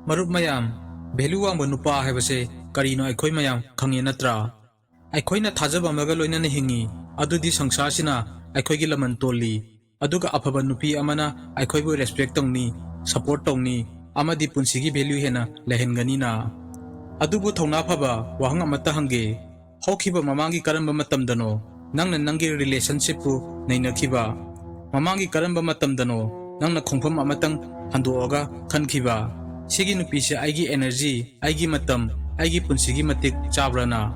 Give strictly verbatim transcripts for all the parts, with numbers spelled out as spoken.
ꯃꯔꯨꯞ ꯃꯌꯥꯝ, ꯚꯦꯂ꯭ꯌꯨ ꯋꯥꯡꯕ ꯅꯨꯄꯥ ꯍꯥꯏꯕꯁꯦ ꯀꯔꯤꯅꯣ ꯑꯩꯈꯣꯏ ꯃꯌꯥꯝ ꯈꯪꯉꯦ ꯅꯠꯇ꯭ꯔꯥ? ꯑꯩꯈꯣꯏꯅ ꯊꯥꯖꯕ ꯑꯃꯒ ꯂꯣꯏꯅꯅ ꯍꯤꯡꯉꯤ, ꯑꯗꯨꯗꯤ ꯁꯪꯁꯥꯔꯁꯤꯅ ꯑꯩꯈꯣꯏꯒꯤ ꯂꯃꯟ ꯇꯣꯜꯂꯤ꯫ ꯑꯗꯨꯒ ꯑꯐꯕ ꯅꯨꯄꯤ ꯑꯃꯅ ꯑꯩꯈꯣꯏꯕꯨ ꯔꯦꯁꯄꯦꯛ ꯇꯧꯅꯤ, ꯁꯄꯣꯔꯠ ꯇꯧꯅꯤ, ꯑꯃꯗꯤ ꯄꯨꯟꯁꯤꯒꯤ ꯚꯦꯂ꯭ꯌꯨ ꯍꯦꯟꯅ ꯂꯩꯍꯟꯒꯅꯤꯅ꯫ ꯑꯗꯨꯕꯨ ꯊꯧꯅꯥ ꯐꯕ, ꯋꯥꯍꯪ ꯑꯃꯠꯇ ꯍꯪꯒꯦ꯫ ꯍꯧꯈꯤꯕ ꯃꯃꯥꯡꯒꯤ ꯀꯔꯝꯕ ꯃꯇꯝꯗꯅꯣ ꯅꯪꯅ ꯅꯪꯒꯤ ꯔꯤꯂꯦꯁꯟꯁꯤꯞꯄꯨ ꯅꯩꯅꯈꯤꯕ? ꯃꯃꯥꯡꯒꯤ ꯀꯔꯝꯕ ꯃꯇꯝꯗꯅꯣ ꯅꯪꯅ ꯈꯣꯡꯐꯝ ꯑꯃꯇꯪ ꯍꯟꯗꯣꯛꯑꯒ ꯈꯟꯈꯤꯕ? "ꯁꯤꯒꯤ ꯅꯨꯄꯤꯁꯦ ꯑꯩꯒꯤ ꯑꯦꯅꯔꯖꯤ, ꯑꯩꯒꯤ ꯃꯇꯝ, ꯑꯩꯒꯤ ꯄꯨꯟꯁꯤꯒꯤ ꯃꯇꯤꯛ ꯆꯥꯕ꯭ꯔꯥꯅ?"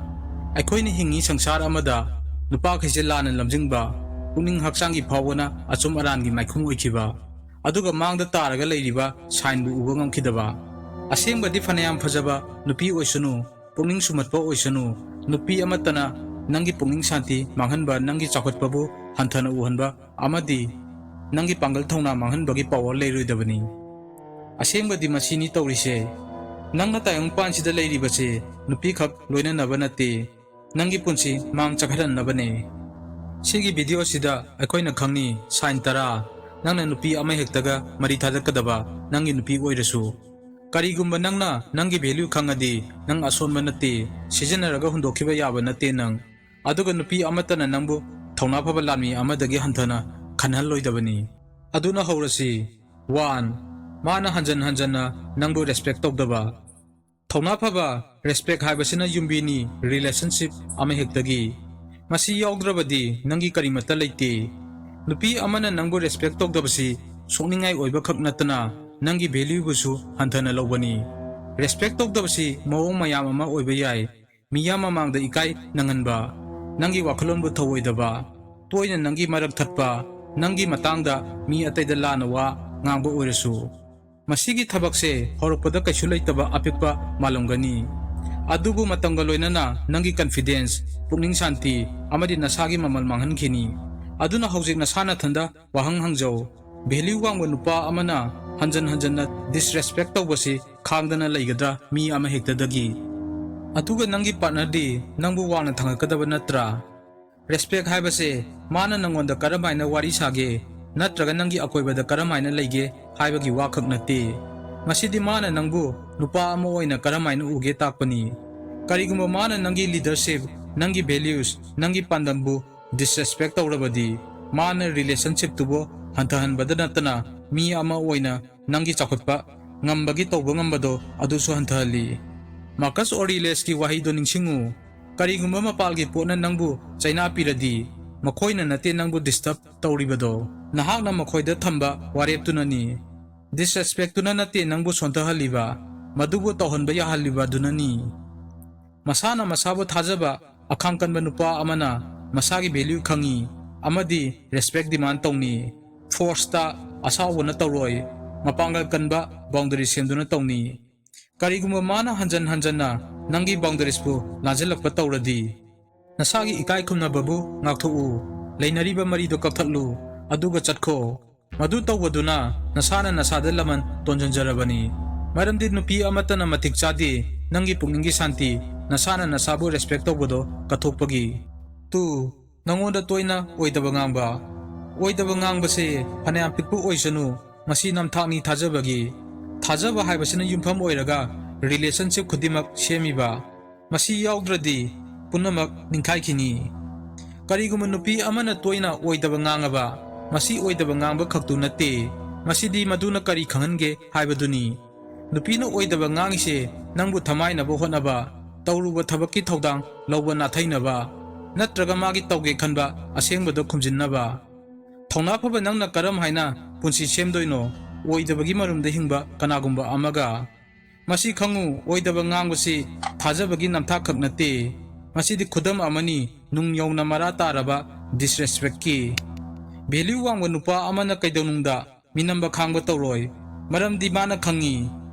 ꯑꯩꯈꯣꯏꯅ ꯍꯤꯡꯉꯤ ꯁꯪꯁꯥꯔ ꯑꯃꯗ ꯅꯨꯄꯥꯈꯩꯁꯦ ꯂꯥꯟꯅ ꯂꯝꯖꯤꯡꯕ, ꯄꯨꯛꯅꯤꯡ ꯍꯛꯆꯥꯡꯒꯤ ꯐꯥꯎꯕꯅ ꯑꯆꯨꯝ ꯑꯔꯥꯟꯒꯤ ꯃꯥꯏꯈꯨꯝ ꯑꯣꯏꯈꯤꯕ, ꯑꯗꯨꯒ ꯃꯥꯡꯗ ꯇꯥꯔꯒ ꯂꯩꯔꯤꯕ ꯁꯥꯏꯟꯕꯨ ꯎꯕ ꯉꯝꯈꯤꯗꯕ꯫ ꯑꯁꯦꯡꯕꯗꯤ ꯐꯅꯌꯥꯝ ꯐꯖꯕ ꯅꯨꯄꯤ ꯑꯣꯏꯁꯅꯨ, ꯄꯨꯛꯅꯤꯡ ꯁꯨꯝꯍꯠꯄ ꯑꯣꯏꯁꯅꯨ, ꯅꯨꯄꯤ ꯑꯃꯠꯇꯅ ꯅꯪꯒꯤ ꯄꯨꯛꯅꯤꯡ ꯁꯥꯟꯇꯤ ꯃꯥꯡꯍꯟꯕ, ꯅꯪꯒꯤ ꯆꯥꯎꯈꯠꯄꯕꯨ ꯍꯟꯊꯅ ꯎꯍꯟꯕ ꯑꯃꯗꯤ ꯅꯪꯒꯤ ꯄꯥꯡꯒꯜ ꯊꯧꯅꯥ ꯃꯥꯡꯍꯟꯕꯒꯤ ꯄꯥꯋꯔ ꯂꯩꯔꯣꯏꯗꯕꯅꯤ꯫ ꯑꯁꯦꯡꯕꯗꯤ ꯃꯁꯤꯅꯤ ꯇꯧꯔꯤꯁꯦ꯫ ꯅꯪꯅ ꯇꯥꯏꯕꯪꯄꯥꯟꯁꯤꯗ ꯂꯩꯔꯤꯕꯁꯦ ꯅꯨꯄꯤꯈꯛ ꯂꯣꯏꯅꯅꯕ ꯅꯠꯇꯦ, ꯅꯪꯒꯤ ꯄꯨꯟꯁꯤ ꯃꯥꯡ ꯆꯠꯍꯟꯅꯕꯅꯦ꯫ ꯁꯤꯒꯤ ꯚꯤꯗꯤꯑꯣꯁꯤꯗ ꯑꯩꯈꯣꯏꯅ ꯈꯪꯅꯤ ꯁꯥꯏꯟ ꯇꯔꯥ, ꯅꯪꯅ ꯅꯨꯄꯤ ꯑꯃꯍꯦꯛꯇꯒ ꯃꯔꯤ ꯊꯥꯗꯛꯀꯗꯕ, ꯅꯪꯒꯤ ꯅꯨꯄꯤ ꯑꯣꯏꯔꯁꯨ꯫ ꯀꯔꯤꯒꯨꯝꯕ ꯅꯪꯅ ꯅꯪꯒꯤ ꯚꯦꯂ꯭ꯌꯨ ꯈꯪꯉꯗꯤ, ꯅꯪ ꯑꯁꯣꯟꯕ ꯅꯠꯇꯦ, ꯁꯤꯖꯤꯟꯅꯔꯒ ꯍꯨꯟꯗꯣꯛꯈꯤꯕ ꯌꯥꯕ ꯅꯠꯇꯦ ꯅꯪ꯫ ꯑꯗꯨꯒ ꯅꯨꯄꯤ ꯑꯃꯠꯇꯅ ꯅꯪꯕꯨ ꯊꯧꯅꯥ ꯐꯕ ꯂꯥꯟꯃꯤ ꯑꯃꯗꯒꯤ ꯍꯟꯊꯅ ꯈꯟꯍꯜꯂꯣꯏꯗꯕꯅꯤ꯫ ꯑꯗꯨꯅ ꯍꯧꯔꯁꯤ꯫ ꯋꯥꯟ, ꯃꯥꯅ ꯍꯟꯖꯟ ꯍꯟꯖꯟꯅ ꯅꯪꯕꯨ ꯔꯦꯁꯄꯦꯛ ꯇꯧꯗꯕ꯫ ꯊꯧꯅꯥ ꯐꯕ, ꯔꯦꯁꯄꯦꯛ ꯍꯥꯏꯕꯁꯤꯅ ꯌꯨꯝꯕꯤꯅꯤ ꯔꯤꯂꯦꯁꯟꯁꯤꯞ ꯑꯃꯍꯦꯛꯇꯒꯤ꯫ ꯃꯁꯤ ꯌꯥꯎꯗ꯭ꯔꯕꯗꯤ ꯅꯪꯒꯤ ꯀꯔꯤꯃꯠꯇ ꯂꯩꯇꯦ꯫ ꯅꯨꯄꯤ ꯑꯃꯅ ꯅꯪꯕꯨ ꯔꯦꯁꯄꯦꯛ ꯇꯧꯗꯕꯁꯤ ꯁꯣꯛꯅꯤꯡꯉꯥꯏ ꯑꯣꯏꯕ ꯈꯛ ꯅꯠꯇꯅ ꯅꯪꯒꯤ ꯚꯦꯂ꯭ꯌꯨꯕꯨꯁꯨ ꯍꯟꯊꯅ ꯂꯧꯕꯅꯤ꯫ ꯔꯦꯁꯄꯦꯛ ꯇꯧꯗꯕꯁꯤ ꯃꯑꯣꯡ ꯃꯌꯥꯝ ꯑꯃ ꯑꯣꯏꯕ ꯌꯥꯏ꯫ ꯃꯤꯌꯥꯝ ꯃꯃꯥꯡꯗ ꯏꯀꯥꯏ ꯅꯪꯍꯟꯕ, ꯅꯪꯒꯤ ꯋꯥꯈꯜꯂꯣꯟꯕꯨ ꯊꯧꯑꯣꯏꯗꯕ, ꯇꯣꯏꯅ ꯅꯪꯒꯤ ꯃꯔꯛ ꯊꯠꯄ, ꯅꯪꯒꯤ ꯃꯇꯥꯡꯗ ꯃꯤ ꯑꯇꯩꯗ ꯂꯥꯟꯅ ꯋꯥ ꯉꯥꯡꯕ ꯑꯣꯏꯔꯁꯨ꯫ ꯃꯁꯤꯒꯤ ꯊꯕꯛꯁꯦ ꯍꯧꯔꯛꯄꯗ ꯀꯩꯁꯨ ꯂꯩꯇꯕ ꯑꯄꯤꯛꯄ ꯃꯥꯜꯂꯝꯒꯅꯤ, ꯑꯗꯨꯕꯨ ꯃꯇꯝꯒ ꯂꯣꯏꯅꯅ ꯅꯪꯒꯤ ꯀꯟꯐꯤꯗꯦꯟꯁ, ꯄꯨꯛꯅꯤꯡ ꯁꯥꯟꯇꯤ ꯑꯃꯗꯤ ꯅꯁꯥꯒꯤ ꯃꯃꯜ ꯃꯥꯡꯍꯟꯈꯤꯅꯤ꯫ ꯑꯗꯨꯅ ꯍꯧꯖꯤꯛ ꯅꯁꯥ ꯅꯊꯟꯗ ꯋꯥꯍꯪ ꯍꯪꯖꯧ, "ꯚꯦꯂ꯭ꯌꯨ ꯋꯥꯡꯕ ꯅꯨꯄꯥ ꯑꯃꯅ ꯍꯟꯖꯟ ꯍꯟꯖꯟꯅ ꯗꯤꯁꯔꯦꯁꯄꯦꯛ ꯇꯧꯕꯁꯤ ꯈꯥꯡꯗꯅ ꯂꯩꯒꯗ꯭ꯔꯥ ꯃꯤ ꯑꯃꯍꯦꯛꯇꯗꯒꯤ?" ꯑꯗꯨꯒ ꯅꯪꯒꯤ ꯄꯥꯔꯠꯅꯔꯗꯤ ꯅꯪꯕꯨ ꯋꯥꯡꯅ ꯊꯥꯡꯒꯠꯀꯗꯕ ꯅꯠꯇ꯭ꯔꯥ? ꯔꯦꯁꯄꯦꯛ ꯍꯥꯏꯕꯁꯦ ꯃꯥꯅ ꯅꯪꯉꯣꯟꯗ ꯀꯔꯝ ꯍꯥꯏꯅ ꯋꯥꯔꯤ ꯁꯥꯒꯦ ꯅꯠꯇ꯭ꯔꯒ ꯅꯪꯒꯤ ꯑꯀꯣꯏꯕꯗ ꯀꯔꯝ ꯍꯥꯏꯅ ꯂꯩꯒꯦ ꯍꯥꯏꯕꯒꯤ ꯋꯥ ꯈꯛ ꯅꯠꯇꯦ꯫ ꯃꯁꯤꯗꯤ ꯃꯥꯅ ꯅꯪꯕꯨ ꯅꯨꯄꯥ ꯑꯃ ꯑꯣꯏꯅ ꯀꯔꯝꯍꯥꯏꯅ ꯎꯒꯦ ꯇꯥꯛꯄꯅꯤ꯫ ꯀꯔꯤꯒꯨꯝꯕ ꯃꯥꯅ ꯅꯪꯒꯤ leadership, ꯅꯪꯒꯤ values, ꯅꯪꯒꯤ ꯄꯥꯟꯗꯝꯕꯨ disrespect ꯇꯧꯔꯕꯗꯤ, ꯃꯥꯅ relationship ꯇꯨꯕꯨ ꯍꯟꯊꯍꯟꯕꯗ ꯅꯠꯇꯅ ꯃꯤ ꯑꯃ ꯑꯣꯏꯅ ꯅꯪꯒꯤ ꯆꯥꯎꯈꯠꯄ ꯉꯝꯕꯒꯤ ꯇꯧꯕ ꯉꯝꯕꯗꯣ ꯑꯗꯨꯁꯨ ꯍꯟꯊꯍꯜꯂꯤ꯫ Marcus Aurelius ꯀꯤ ꯋꯥꯍꯩꯗꯣ ꯅꯤꯡꯁꯤꯡꯉꯨ, "ꯀꯔꯤꯒꯨꯝꯕ ꯃꯄꯥꯜꯒꯤ ꯄꯣꯠꯅ ꯅꯪꯕꯨ ꯆꯩꯅꯥ ꯄꯤꯔꯗꯤ, ꯃꯈꯣꯏꯅ ꯅꯠꯇꯦ ꯅꯪꯕꯨ disturb ꯇꯧꯔꯤꯕꯗꯣ, ꯅꯍꯥꯛꯅ ꯃꯈꯣꯏꯗ ꯊꯝꯕ ꯋꯥꯔꯦꯞꯇꯨꯅꯅꯤ꯫ Disrespect ꯇꯨꯅ ꯅꯠꯇꯦ ꯅꯪꯕꯨ ꯁꯣꯟꯊꯍꯜꯂꯤꯕ, ꯃꯗꯨꯕꯨ ꯇꯧꯍꯟꯕ ꯌꯥꯍꯜꯂꯤꯕ ꯑꯗꯨꯅꯅꯤ꯫" ꯃꯁꯥꯅ ꯃꯁꯥꯕꯨ ꯊꯥꯖꯕ, ꯑꯈꯥꯡ ꯀꯟꯕ ꯅꯨꯄꯥ ꯑꯃꯅ ꯃꯁꯥꯒꯤ value ꯈꯪꯏ ꯑꯃꯗꯤ respect demand ꯇꯧꯅꯤ꯫ Force ꯇ ꯑꯁꯥꯎꯕꯅ ꯇꯧꯔꯣꯏ, ꯃꯄꯥꯡꯒꯜ ꯀꯟꯕ boundary ꯁꯦꯝꯗꯨꯅ ꯇꯧꯅꯤ꯫ ꯀꯔꯤꯒꯨꯝꯕ ꯃꯥꯅ ꯍꯟꯖꯟ ꯍꯟꯖꯟꯅ ꯅꯪꯒꯤ boundaries ꯄꯨ ꯂꯥꯟꯖꯜꯂꯛꯄ ꯇꯧꯔꯗꯤ, ꯅꯁꯥꯒꯤ ꯏꯀꯥꯏ ꯈꯨꯝꯅꯕꯕꯨ ꯉꯥꯛꯊꯣꯛꯎ, ꯂꯩꯅꯔꯤꯕ ꯃꯔꯤꯗꯨ ꯀꯛꯊꯠꯂꯨ, ꯑꯗꯨꯒ ꯆꯠꯈꯣ꯫ ꯃꯗꯨ ꯇꯧꯕꯗꯨꯅ ꯅꯁꯥꯅ ꯅꯁꯥꯗ ꯂꯃꯟ ꯇꯣꯟꯖꯟꯖꯔꯕꯅꯤ꯫ ꯃꯔꯝꯗꯤ ꯅꯨꯄꯤ ꯑꯃꯠꯇꯅ ꯃꯇꯤꯛ ꯆꯥꯗꯦ ꯅꯪꯒꯤ ꯄꯨꯛꯅꯤꯡꯒꯤ ꯁꯥꯟꯇꯤ, ꯅꯁꯥꯅ ꯅꯁꯥꯕꯨ respect ꯇꯧꯕꯗꯣ ꯀꯠꯊꯣꯛꯄꯒꯤ꯫ Two, ꯅꯉꯣꯟꯗ ꯇꯣꯏꯅ ꯑꯣꯏꯗꯕ ꯉꯥꯡꯕ꯫ ꯑꯣꯏꯗꯕ ꯉꯥꯡꯕꯁꯦ ꯐꯅꯌꯥꯝ ꯄꯤꯛꯄ ꯑꯣꯏꯁꯅꯨ, ꯃꯁꯤ ꯅꯝꯊꯥꯛꯅꯤ ꯊꯥꯖꯕꯒꯤ꯫ ꯊꯥꯖꯕ ꯍꯥꯏꯕꯁꯤꯅ ꯌꯨꯝꯐꯝ ꯑꯣꯏꯔꯒ relationship ꯈꯨꯗꯤꯡꯃꯛ ꯁꯦꯝꯃꯤꯕ꯫ ꯃꯁꯤ ꯌꯥꯎꯗ꯭ꯔꯗꯤ ꯄꯨꯝꯅꯃꯛ ꯅꯤꯡꯈꯥꯏꯈꯤꯅꯤ꯫ ꯀꯔꯤꯒꯨꯝꯕ ꯅꯨꯄꯤ ꯑꯃꯅ ꯇꯣꯏꯅ ꯑꯣꯏꯗꯕ ꯉꯥꯡꯉꯕ, ꯃꯁꯤ ꯑꯣꯏꯗꯕ ꯉꯥꯡꯕ ꯈꯛꯇꯨ ꯅꯠꯇꯦ, ꯃꯁꯤꯗꯤ ꯃꯗꯨꯅ ꯀꯔꯤ ꯈꯪꯍꯟꯒꯦ ꯍꯥꯏꯕꯗꯨꯅꯤ꯫ ꯅꯨꯄꯤꯅ ꯑꯣꯏꯗꯕ ꯉꯥꯡꯉꯤꯁꯦ ꯅꯪꯕꯨ ꯊꯃꯥꯏꯅꯕ ꯍꯣꯠꯅꯕ, ꯇꯧꯔꯨꯕ ꯊꯕꯛꯀꯤ ꯊꯧꯗꯥꯡ ꯂꯧꯕ ꯅꯥꯊꯩꯅꯕ, ꯅꯠꯇ꯭ꯔꯒ ꯃꯥꯒꯤ ꯇꯧꯒꯦ ꯈꯟꯕ ꯑꯁꯦꯡꯕꯗꯣ ꯈꯨꯝꯖꯤꯟꯅꯕ꯫ ꯊꯧꯅꯥ ꯐꯕ ꯅꯪꯅ ꯀꯔꯝ ꯍꯥꯏꯅ ꯄꯨꯟꯁꯤ ꯁꯦꯝꯗꯣꯏꯅꯣ, ꯑꯣꯏꯗꯕꯒꯤ ꯃꯔꯨꯝꯗ ꯍꯤꯡꯕ ꯀꯅꯥꯒꯨꯝꯕ ꯑꯃꯒ? ꯃꯁꯤ ꯈꯪꯉꯨ, ꯑꯣꯏꯗꯕ ꯉꯥꯡꯕꯁꯤ ꯊꯥꯖꯕꯒꯤ ꯅꯝꯊꯥꯛ ꯈꯛ ꯅꯠꯇꯦ, ꯃꯁꯤꯗꯤ ꯈꯨꯗꯝ ꯑꯃꯅꯤ ꯅꯨꯡ ꯌꯧꯅ ꯃꯔꯥ ꯇꯥꯔꯕ disrespect ꯀꯤ꯫ Value ꯋꯥꯡꯕ ꯅꯨꯄꯥ ꯑꯃꯅ ꯀꯩꯗꯧꯅꯨꯡꯗ ꯃꯤꯅꯝꯕ ꯈꯥꯡꯕ ꯇꯧꯔꯣꯏ, ꯃꯔꯝꯗꯤ ꯃꯥꯅ ꯈꯪꯉꯤ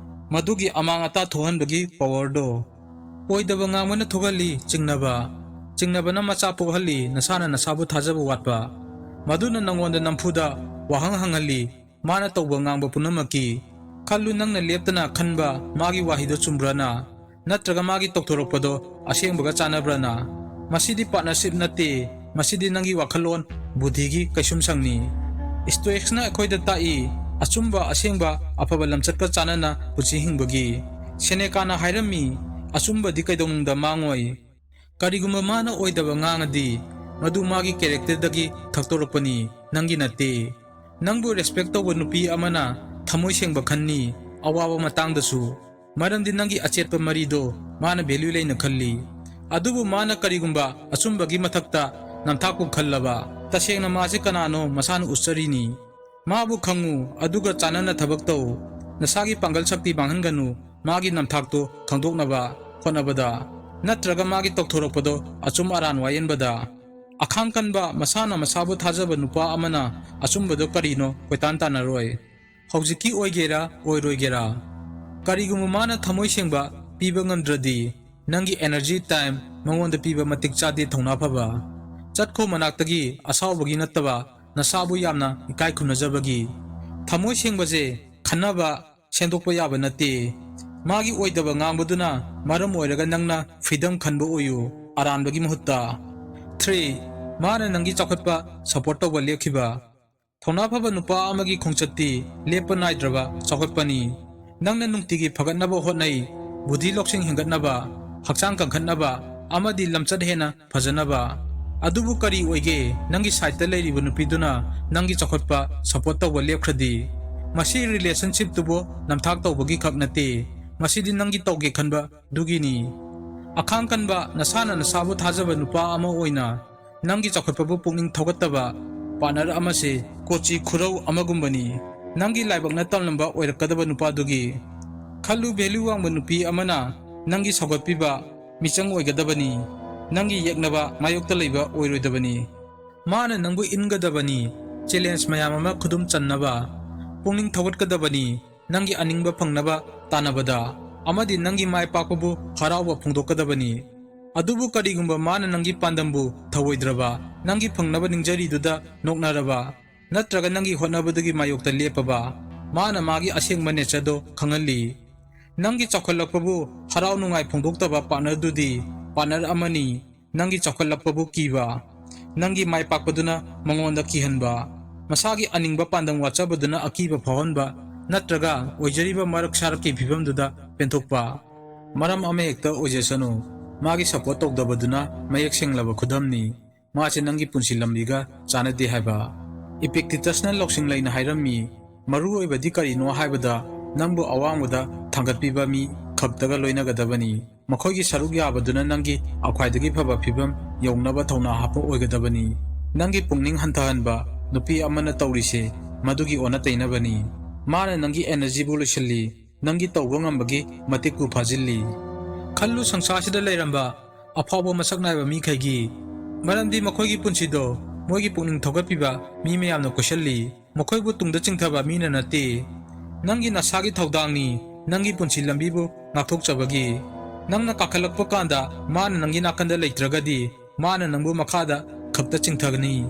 ꯃꯗꯨꯒꯤ ꯑꯃꯥꯡ ꯑꯇꯥ ꯊꯣꯛꯍꯟꯕꯒꯤ power ꯗꯣ꯫ ꯑꯣꯏꯗꯕ ꯉꯥꯡꯕꯅ ꯊꯣꯛꯍꯜꯂꯤ ꯆꯤꯡꯅꯕ, ꯆꯤꯡꯅꯕꯅ ꯃꯆꯥ ꯄꯣꯛꯍꯜꯂꯤ ꯅꯁꯥꯅ ꯅꯁꯥꯕꯨ ꯊꯥꯖꯕ ꯋꯥꯠꯄ, ꯃꯗꯨꯅ ꯅꯉꯣꯟꯗ ꯅꯝꯐꯨꯗ ꯋꯥꯍꯪ ꯍꯪꯍꯜꯂꯤ꯫ ꯃꯥꯅ ꯇꯧꯕ ꯉꯥꯡꯕ ꯄꯨꯝꯅꯃꯛꯀꯤ꯫ ꯈꯜꯂꯨ, ꯅꯪꯅ ꯂꯦꯞꯇꯅ ꯈꯟꯕ ꯃꯥꯒꯤ ꯋꯥꯍꯩꯗꯣ ꯆꯨꯝꯕ꯭ꯔꯥꯅ, ꯅꯠꯇ꯭ꯔꯒ ꯃꯥꯒꯤ ꯇꯧꯊꯣꯔꯛꯄꯗꯣ ꯑꯁꯦꯡꯕꯒ ꯆꯥꯟꯅꯕ꯭ꯔꯥꯅ? ꯃꯁꯤꯗꯤ partnership ꯅꯠꯇꯦ, ꯃꯁꯤꯗꯤ ꯅꯪꯒꯤ ꯋꯥꯈꯜꯂꯣꯟ, ꯕꯨꯙꯤꯒꯤ ꯀꯩꯁꯨꯝꯁꯪꯅꯤ꯫ Stoics ꯅ ꯑꯩꯈꯣꯏꯗ ꯇꯥꯛꯏ, ꯑꯆꯨꯝꯕ, ꯑꯁꯦꯡꯕ, ꯑꯐꯕ ꯂꯝꯆꯠꯀ ꯆꯥꯟꯅꯅ ꯄꯨꯟꯁꯤ ꯍꯤꯡꯕꯒꯤ꯫ ꯁꯦꯅꯦꯀꯥꯅ ꯍꯥꯏꯔꯝꯃꯤ, "ꯑꯆꯨꯝꯕꯗꯤ ꯀꯩꯗꯧꯅꯨꯡꯗ ꯃꯥꯡꯉꯣꯏ"꯫ ꯀꯔꯤꯒꯨꯝꯕ ꯃꯥꯅ ꯑꯣꯏꯗꯕ ꯉꯥꯡꯉꯗꯤ, ꯃꯗꯨ ꯃꯥꯒꯤ ꯀꯦꯔꯦꯛꯇꯔꯗꯒꯤ ꯊꯛꯇꯣꯔꯛꯄꯅꯤ, ꯅꯪꯒꯤ ꯅꯠꯇꯦ꯫ ꯅꯪꯕꯨ ꯔꯦꯁꯄꯦꯛ ꯇꯧꯕ ꯅꯨꯄꯤ ꯑꯃꯅ ꯊꯃꯣꯏ ꯁꯦꯡꯕ ꯈꯟꯅꯤ, ꯑꯋꯥꯕ ꯃꯇꯥꯡꯗꯁꯨ꯫ ꯃꯔꯝꯗꯤ ꯅꯪꯒꯤ ꯑꯆꯦꯠꯄ ꯃꯔꯤꯗꯣ ꯃꯥꯅ ꯚꯦꯂ꯭ꯌꯨ ꯂꯩꯅ ꯈꯜꯂꯤ꯫ ꯑꯗꯨꯕꯨ ꯃꯥꯅ ꯀꯔꯤꯒꯨꯝꯕ ꯑꯆꯨꯝꯕꯒꯤ ꯃꯊꯛꯇ ꯅꯝꯊꯥꯛꯄꯨ ꯈꯜꯂꯕ, ꯇꯁꯦꯡꯅ ꯃꯥꯁꯦ ꯀꯅꯥꯅꯣ ꯃꯁꯥꯅ ꯎꯠꯆꯔꯤꯅꯤ꯫ ꯃꯥꯕꯨ ꯈꯪꯉꯨ, ꯑꯗꯨꯒ ꯆꯥꯟꯅꯅ ꯊꯕꯛ ꯇꯧ꯫ ꯅꯁꯥꯒꯤ ꯄꯥꯡꯒꯜ ꯁꯛꯇꯤ ꯃꯥꯡꯍꯟꯒꯅꯨ, ꯃꯥꯒꯤ ꯅꯝꯊꯥꯛꯇꯣ ꯈꯪꯗꯣꯛꯅꯕ ꯍꯣꯠꯅꯕꯗ, ꯅꯠꯇ꯭ꯔꯒ ꯃꯥꯒꯤ ꯇꯧꯊꯣꯔꯛꯄꯗꯣ ꯑꯆꯨꯝ ꯑꯔꯥꯟ ꯋꯥꯌꯦꯟꯕꯗ꯫ ꯑꯈꯥꯡ ꯀꯟꯕ, ꯃꯁꯥꯅ ꯃꯁꯥꯕꯨ ꯊꯥꯖꯕ ꯅꯨꯄꯥ ꯑꯃꯅ ꯑꯆꯨꯝꯕꯗꯣ ꯀꯔꯤꯅꯣ ꯀꯣꯏꯇꯥꯟ ꯇꯥꯟꯅꯔꯣꯏ꯫ ꯍꯧꯖꯤꯛꯀꯤ ꯑꯣꯏꯒꯦꯔꯥ ꯑꯣꯏꯔꯣꯏꯒꯦꯔꯥ, ꯀꯔꯤꯒꯨꯝꯕ ꯃꯥꯅ ꯊꯃꯣꯏ ꯁꯦꯡꯕ ꯄꯤꯕ ꯉꯝꯗ꯭ꯔꯗꯤ, ꯅꯪꯒꯤ ꯑꯦꯅꯔꯖꯤ, ꯇꯥꯏꯝ ꯃꯉꯣꯟꯗ ꯄꯤꯕ ꯃꯇꯤꯛ ꯆꯥꯗꯦ꯫ ꯊꯧꯅꯥ ꯐꯕ, ꯆꯠꯈꯣ ꯃꯅꯥꯛꯇꯒꯤ꯫ ꯑꯁꯥꯎꯕꯒꯤ ꯅꯠꯇꯕ, ꯅꯁꯥꯕꯨ ꯌꯥꯝꯅ ꯏꯀꯥꯏ ꯈꯨꯝꯅꯖꯕꯒꯤ꯫ ꯊꯃꯣꯏ ꯁꯦꯡꯕꯁꯦ ꯈꯟꯅꯕ, ꯁꯦꯝꯗꯣꯛꯄ ꯌꯥꯕ ꯅꯠꯇꯦ꯫ ꯃꯥꯒꯤ ꯑꯣꯏꯗꯕ ꯉꯥꯡꯕꯗꯨꯅ ꯃꯔꯝ ꯑꯣꯏꯔꯒ ꯅꯪꯅ ꯐ꯭ꯔꯤꯗꯝ ꯈꯟꯕ ꯑꯣꯏꯌꯨ, ꯑꯔꯥꯟꯕꯒꯤ ꯃꯍꯨꯠꯇ꯫ ꯊ꯭ꯔꯤ, ꯃꯥꯅ ꯅꯪꯒꯤ ꯆꯥꯎꯈꯠꯄ ꯁꯄꯣꯔꯠ ꯇꯧꯕ ꯂꯦꯞꯈꯤꯕ꯫ ꯊꯧꯅꯥ ꯐꯕ ꯅꯨꯄꯥ ꯑꯃꯒꯤ ꯈꯣꯡꯆꯠꯇꯤ ꯂꯦꯞꯄ ꯅꯥꯏꯗ꯭ꯔꯕ ꯆꯥꯎꯈꯠꯄꯅꯤ꯫ ꯅꯪꯅ ꯅꯨꯡꯇꯤꯒꯤ ꯐꯒꯠꯅꯕ ꯍꯣꯠꯅꯩ, ꯕꯨꯙꯤ ꯂꯧꯁꯤꯡ ꯍꯦꯟꯒꯠꯅꯕ, ꯍꯛꯆꯥꯡ ꯀꯟꯈꯠꯅꯕ, ꯑꯃꯗꯤ ꯂꯝꯆꯠ ꯍꯦꯟꯅ ꯐꯖꯅꯕ꯫ ꯑꯗꯨꯕꯨ ꯀꯔꯤ ꯑꯣꯏꯒꯦ, ꯅꯪꯒꯤ ꯁꯥꯏꯠꯇ ꯂꯩꯔꯤꯕ ꯅꯨꯄꯤꯗꯨꯅ ꯅꯪꯒꯤ ꯆꯥꯎꯈꯠꯄ ꯁꯄꯣꯔꯠ ꯇꯧꯕ ꯂꯦꯞꯈ꯭ꯔꯗꯤ? ꯃꯁꯤ ꯔꯤꯂꯦꯁꯟꯁꯤꯞꯇꯨꯕꯨ ꯅꯝꯊꯥꯛ ꯇꯧꯕꯒꯤ ꯈꯛ ꯅꯠꯇꯦ, ꯃꯁꯤꯗꯤ ꯅꯪꯒꯤ ꯇꯧꯒꯦ ꯈꯟꯕ ꯑꯗꯨꯒꯤꯅꯤ꯫ ꯑꯈꯥꯡ ꯀꯟꯕ, ꯅꯁꯥꯅ ꯅꯁꯥꯕꯨ ꯊꯥꯖꯕ ꯅꯨꯄꯥ ꯑꯃ ꯑꯣꯏꯅ ꯅꯪꯒꯤ ꯆꯥꯎꯈꯠꯄꯕꯨ ꯄꯨꯛꯅꯤꯡ ꯊꯧꯒꯠꯇꯕ ꯄꯥꯔꯠꯅꯔ ꯑꯃꯁꯦ ꯀꯣꯆꯤ ꯈꯨꯔꯧ ꯑꯃꯒꯨꯝꯕꯅꯤ꯫ ꯅꯪꯒꯤ ꯂꯥꯏꯕꯛꯅ ꯇꯝꯂꯝꯕ ꯑꯣꯏꯔꯛꯀꯗꯕ ꯅꯨꯄꯥꯗꯨꯒꯤ꯫ ꯈꯜꯂꯨ, ꯚꯦꯂ꯭ꯌꯨ ꯋꯥꯡꯕ ꯅꯨꯄꯤ ꯑꯃꯅ ꯅꯪꯒꯤ ꯁꯧꯒꯠꯄꯤꯕ ꯃꯤꯆꯪ ꯑꯣꯏꯒꯗꯕꯅꯤ, ꯅꯪꯒꯤ ꯌꯦꯛꯅꯕ ꯃꯥꯌꯣꯛꯇ ꯂꯩꯕ ꯑꯣꯏꯔꯣꯏꯗꯕꯅꯤ꯫ ꯃꯥꯅ ꯅꯪꯕꯨ ꯏꯟꯒꯗꯕꯅꯤ, ꯆꯦꯂꯦꯟꯖ ꯃꯌꯥꯝ ꯑꯃ ꯈꯨꯗꯨꯝ ꯆꯟꯅꯕ, ꯄꯨꯛꯅꯤꯡ ꯊꯧꯒꯠꯀꯗꯕꯅꯤ, ꯅꯪꯒꯤ ꯑꯅꯤꯡꯕ ꯐꯪꯅꯕ ꯇꯥꯟꯅꯕꯗ, ꯑꯃꯗꯤ ꯅꯪꯒꯤ ꯃꯥꯏ ꯄꯥꯛꯄꯕꯨ ꯍꯔꯥꯎꯕ ꯐꯣꯡꯗꯣꯛꯀꯗꯕꯅꯤ꯫ ꯑꯗꯨꯕꯨ ꯀꯔꯤꯒꯨꯝꯕ ꯃꯥꯅ ꯅꯪꯒꯤ ꯄꯥꯟꯗꯝꯕꯨ ꯊꯧꯑꯣꯏꯗ꯭ꯔꯕ, ꯅꯪꯒꯤ ꯐꯪꯅꯕ ꯅꯤꯡꯖꯔꯤꯗꯨꯗ ꯅꯣꯛꯅꯔꯕ, ꯅꯠꯇ꯭ꯔꯒ ꯅꯪꯒꯤ ꯍꯣꯠꯅꯕꯗꯨꯒꯤ ꯃꯥꯌꯣꯛꯇ ꯂꯦꯞꯄꯕ, ꯃꯥꯅ ꯃꯥꯒꯤ ꯑꯁꯦꯡꯕ ꯅꯦꯆꯔꯗꯣ ꯈꯪꯍꯜꯂꯤ꯫ ꯅꯪꯒꯤ ꯆꯥꯎꯈꯠꯂꯛꯄꯕꯨ ꯍꯔꯥꯎ ꯅꯨꯡꯉꯥꯏ ꯐꯣꯡꯗꯣꯛꯇꯕ ꯄꯥꯔꯠꯅꯔꯗꯨꯗꯤ ꯄꯥꯔꯠꯅꯔ ꯑꯃꯅꯤ꯫ ꯅꯪꯒꯤ ꯆꯥꯎꯈꯠꯂꯛꯄꯕꯨ ꯀꯤꯕ, ꯅꯪꯒꯤ ꯃꯥꯏ ꯄꯥꯛꯄꯗꯨꯅ ꯃꯉꯣꯟꯗ ꯀꯤꯍꯟꯕ꯫ ꯃꯁꯥꯒꯤ ꯑꯅꯤꯡꯕ ꯄꯥꯟꯗꯝ ꯋꯥꯠꯆꯕꯗꯨꯅ ꯑꯀꯤꯕ ꯐꯥꯎꯍꯟꯕ, ꯅꯠꯇ꯭ꯔꯒ ꯑꯣꯏꯖꯔꯤꯕ ꯃꯔꯛ ꯁꯥꯔꯛꯀꯤ ꯐꯤꯕꯝꯗꯨꯗ ꯄꯦꯟꯊꯣꯛꯄ꯫ ꯃꯔꯝ ꯑꯃꯍꯦꯛꯇ ꯑꯣꯏꯖꯁꯅꯨ, ꯃꯥꯒꯤ ꯁꯄꯣꯔꯠ ꯇꯧꯗꯕꯗꯨꯅ ꯃꯌꯦꯛ ꯁꯦꯡꯂꯕ ꯈꯨꯗꯝꯅꯤ꯫ ꯃꯥꯁꯦ ꯅꯪꯒꯤ ꯄꯨꯟꯁꯤ ꯂꯝꯕꯤꯒ ꯆꯥꯟꯅꯗꯦ ꯍꯥꯏꯕ꯫ ꯏꯄꯤꯛꯇꯤꯇꯁꯅ ꯂꯧꯁꯤꯡ ꯂꯩꯅ ꯍꯥꯏꯔꯝꯃꯤ, "ꯃꯔꯨ ꯑꯣꯏꯕꯗꯤ ꯀꯔꯤꯅꯣ ꯍꯥꯏꯕꯗ ꯅꯪꯕꯨ ꯑꯋꯥꯡꯕꯗ ꯊꯥꯡꯒꯠꯄꯤꯕ ꯃꯤ ꯈꯛꯇꯒ ꯂꯣꯏꯅꯒꯗꯕꯅꯤ꯫ ꯃꯈꯣꯏꯒꯤ ꯁꯔꯨꯛ ꯌꯥꯕꯗꯨꯅ ꯅꯪꯒꯤ ꯈ꯭ꯋꯥꯏꯗꯒꯤ ꯐꯕ ꯐꯤꯕꯝ ꯌꯧꯅꯕ ꯊꯧꯅꯥ ꯍꯥꯞꯄ ꯑꯣꯏꯒꯗꯕꯅꯤ꯫ ꯅꯪꯒꯤ ꯄꯨꯛꯅꯤꯡ ꯍꯟꯊꯍꯟꯕ ꯅꯨꯄꯤ ꯑꯃꯅ ꯇꯧꯔꯤꯁꯦ ꯃꯗꯨꯒꯤ ꯑꯣꯟꯅ ꯇꯩꯅꯕꯅꯤ꯫ ꯃꯥꯅ ꯅꯪꯒꯤ ꯑꯦꯅꯔꯖꯤꯕꯨ ꯂꯣꯏꯁꯤꯜꯂꯤ, ꯅꯪꯒꯤ ꯇꯧꯕ ꯉꯝꯕꯒꯤ ꯃꯇꯤꯛꯄꯨ ꯐꯥꯖꯤꯜꯂꯤ꯫ ꯈꯜꯂꯨ, ꯁꯪꯁꯥꯔꯁꯤꯗ ꯂꯩꯔꯝꯕ ꯑꯐꯥꯎꯕ ꯃꯁꯛ ꯅꯥꯏꯕ ꯃꯤꯈꯩꯒꯤ, ꯃꯔꯝꯗꯤ ꯃꯈꯣꯏꯒꯤ ꯄꯨꯟꯁꯤꯗꯣ ꯃꯣꯏꯒꯤ ꯄꯨꯛꯅꯤꯡ ꯊꯧꯒꯠꯄꯤꯕ ꯃꯤ ꯃꯌꯥꯝꯅ ꯀꯣꯏꯁꯜꯂꯤ꯫ ꯃꯈꯣꯏꯕꯨ ꯇꯨꯡꯗ ꯆꯤꯡꯊꯕ ꯃꯤꯅ ꯅꯠꯇꯦ꯫ ꯅꯪꯒꯤ ꯅꯁꯥꯒꯤ ꯊꯧꯗꯥꯡꯅꯤ, ꯅꯪꯒꯤ ꯄꯨꯟꯁꯤ ꯂꯝꯕꯤꯕꯨ ꯉꯥꯛꯊꯣꯛꯆꯕꯒꯤ꯫ ꯅꯪꯅ ꯀꯥꯈꯠꯂꯛꯄ ꯀꯥꯟꯗ ꯃꯥꯅ ꯅꯪꯒꯤ ꯅꯥꯀꯟꯗ ꯂꯩꯇ꯭ꯔꯒꯗꯤ, ꯃꯥꯅ ꯅꯪꯕꯨ ꯃꯈꯥꯗ ꯈꯛꯇ ꯆꯤꯡꯊꯒꯅꯤ꯫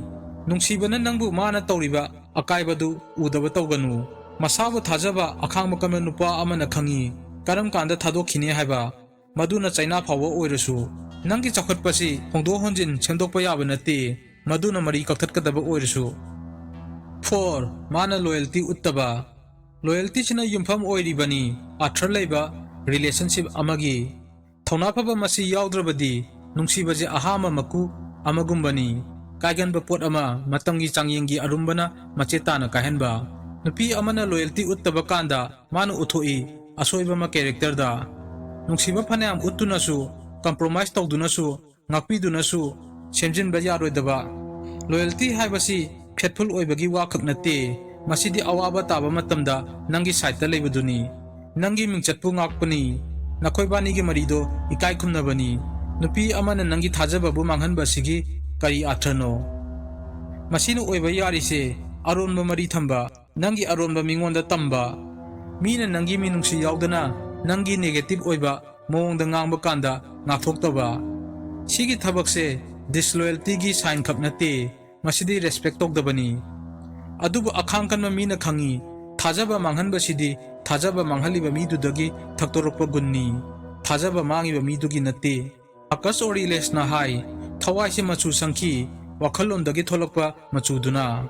ꯅꯨꯡꯁꯤꯕꯅ ꯅꯪꯕꯨ ꯃꯥꯅ ꯇꯧꯔꯤꯕ ꯑꯀꯥꯏꯕꯗꯨ ꯎꯗꯕ ꯇꯧꯒꯅꯨ꯫ ꯃꯁꯥꯕꯨ ꯊꯥꯖꯕ ꯑꯈꯥꯡꯕ ꯀꯟꯕ ꯅꯨꯄꯥ ꯑꯃꯅ ꯈꯪꯏ, ꯀꯔꯝ ꯀꯥꯟꯗ ꯊꯥꯗꯣꯛꯈꯤꯅꯤ ꯍꯥꯏꯕ꯫ ꯃꯗꯨꯅ ꯆꯩꯅꯥ ꯐꯥꯎꯕ ꯑꯣꯏꯔꯁꯨ, ꯅꯪꯒꯤ ꯆꯥꯎꯈꯠꯄꯁꯤ ꯍꯣꯡꯗꯣꯛ ꯍꯣꯟꯖꯤꯟ ꯁꯦꯝꯗꯣꯛꯄ ꯌꯥꯕ ꯅꯠꯇꯦ, ꯃꯗꯨꯅ ꯃꯔꯤ ꯀꯛꯊꯠꯀꯗꯕ ꯑꯣꯏꯔꯁꯨ꯫ ꯐꯣꯔ, ꯃꯥꯅ ꯂꯣꯌꯦꯜꯇꯤ ꯎꯠꯇꯕ꯫ ꯂꯣꯌꯦꯜꯇꯤꯁꯤꯅ ꯌꯨꯝꯐꯝ ꯑꯣꯏꯔꯤꯕꯅꯤ ꯑꯥꯔꯊ ꯂꯩꯕ ꯔꯤꯂꯦꯁꯟꯁꯤꯞ ꯑꯃꯒꯤ꯫ ꯊꯧꯅꯥ ꯐꯕ ꯃꯁꯤ ꯌꯥꯎꯗ꯭ꯔꯕꯗꯤ ꯅꯨꯡꯁꯤꯕꯁꯦ ꯑꯍꯥꯝꯕ ꯃꯀꯨ ꯑꯃꯒꯨꯝꯕꯅꯤ꯫ ꯀꯥꯏꯒꯟꯕ ꯄꯣꯠ ꯑꯃ ꯃꯇꯝꯒꯤ ꯆꯥꯡꯌꯦꯡꯒꯤ ꯑꯔꯨꯝꯕꯅ ꯃꯆꯦꯠ ꯇꯥꯅ ꯀꯥꯏꯍꯟꯕ꯫ ꯅꯨꯄꯤ ꯑꯃꯅ ꯂꯣꯌꯦꯜꯇꯤ ꯎꯠꯇꯕ ꯀꯥꯟꯗ ꯃꯥꯅ ꯎꯠꯊꯣꯛꯏ ꯑꯁꯣꯏꯕ ꯑꯃ ꯀꯦꯔꯦꯛꯇꯔꯗ꯫ ꯅꯨꯡꯁꯤꯕ ꯐꯅꯌꯥꯝ ꯎꯠꯇꯨꯅꯁꯨ, ꯀꯝꯄ꯭ꯔꯣꯃꯥꯏꯁ ꯇꯧꯗꯨꯅꯁꯨ, ꯉꯥꯛꯄꯤꯗꯨꯅꯁꯨ ꯁꯦꯝꯖꯤꯟꯕ ꯌꯥꯔꯣꯏꯗꯕ꯫ ꯂꯣꯌꯦꯜꯇꯤ ꯍꯥꯏꯕꯁꯤ ꯐꯦꯠꯐꯨꯜ ꯑꯣꯏꯕꯒꯤ ꯋꯥ ꯈꯛ ꯅꯠꯇꯦ, ꯃꯁꯤꯗꯤ ꯑꯋꯥꯕ ꯇꯥꯕ ꯃꯇꯝꯗ ꯅꯪꯒꯤ ꯁꯥꯏꯠꯇ ꯂꯩꯕꯗꯨꯅꯤ꯫ ꯅꯪꯒꯤ ꯃꯤꯡꯆꯠꯄꯨ ꯉꯥꯛꯄꯅꯤ, ꯅꯈꯣꯏꯕꯥꯅꯤꯒꯤ ꯃꯔꯤꯗꯣ ꯏꯀꯥꯏ ꯈꯨꯝꯅꯕꯅꯤ꯫ ꯅꯨꯄꯤ ꯑꯃꯅ ꯅꯪꯒꯤ ꯊꯥꯖꯕꯕꯨ ꯃꯥꯡꯍꯟꯕ ꯑꯁꯤꯒꯤ ꯀꯔꯤ ꯑꯥꯔꯊꯅꯣ? ꯃꯁꯤꯅ ꯑꯣꯏꯕ ꯌꯥꯔꯤꯁꯦ ꯑꯔꯣꯟꯕ ꯃꯔꯤ ꯊꯝꯕ, ꯅꯪꯒꯤ ꯑꯔꯣꯟꯕ ꯃꯤꯉꯣꯟꯗ ꯇꯝꯕ, ꯃꯤꯅ ꯅꯪꯒꯤ ꯃꯤꯅꯨꯡꯁꯤ ꯌꯥꯎꯗꯅ ꯅꯪꯒꯤ ꯅꯦꯒꯦꯇꯤꯚ ꯑꯣꯏꯕ ꯃꯑꯣꯡꯗ ꯉꯥꯡꯕ ꯀꯥꯟꯗ ꯉꯥꯛꯊꯣꯛꯇꯕ꯫ ꯁꯤꯒꯤ ꯊꯕꯛꯁꯦ ꯗꯤꯁꯂꯣꯌꯦꯜꯇꯤꯒꯤ ꯁꯥꯏꯟ ꯈꯛ ꯅꯠꯇꯦ, ꯃꯁꯤꯗꯤ ꯔꯦꯁꯄꯦꯛ ꯇꯧꯗꯕꯅꯤ꯫ ꯑꯗꯨꯕꯨ ꯑꯈꯥꯡ ꯀꯟꯕ ꯃꯤꯅ ꯈꯪꯏ, ꯊꯥꯖꯕ ꯃꯥꯡꯍꯟꯕꯁꯤꯗꯤ ꯊꯥꯖꯕ ꯃꯥꯡꯍꯜꯂꯤꯕ ꯃꯤꯗꯨꯗꯒꯤ ꯊꯛꯇꯣꯔꯛꯄ ꯒꯨꯟꯅꯤ, ꯊꯥꯖꯕ ꯃꯥꯡꯉꯤꯕ ꯃꯤꯗꯨꯒꯤ ꯅꯠꯇꯦ꯫ ꯃꯥꯔꯀꯁ ꯑꯣꯔꯤꯂꯦꯁꯅ ꯍꯥꯏ, ꯊꯋꯥꯏꯁꯤ ꯃꯆꯨ ꯁꯪꯈꯤ, ꯋꯥꯈꯜꯂꯣꯟꯗꯒꯤ ꯊꯣꯛꯂꯛꯄ ꯃꯆꯨꯗꯨꯅ꯫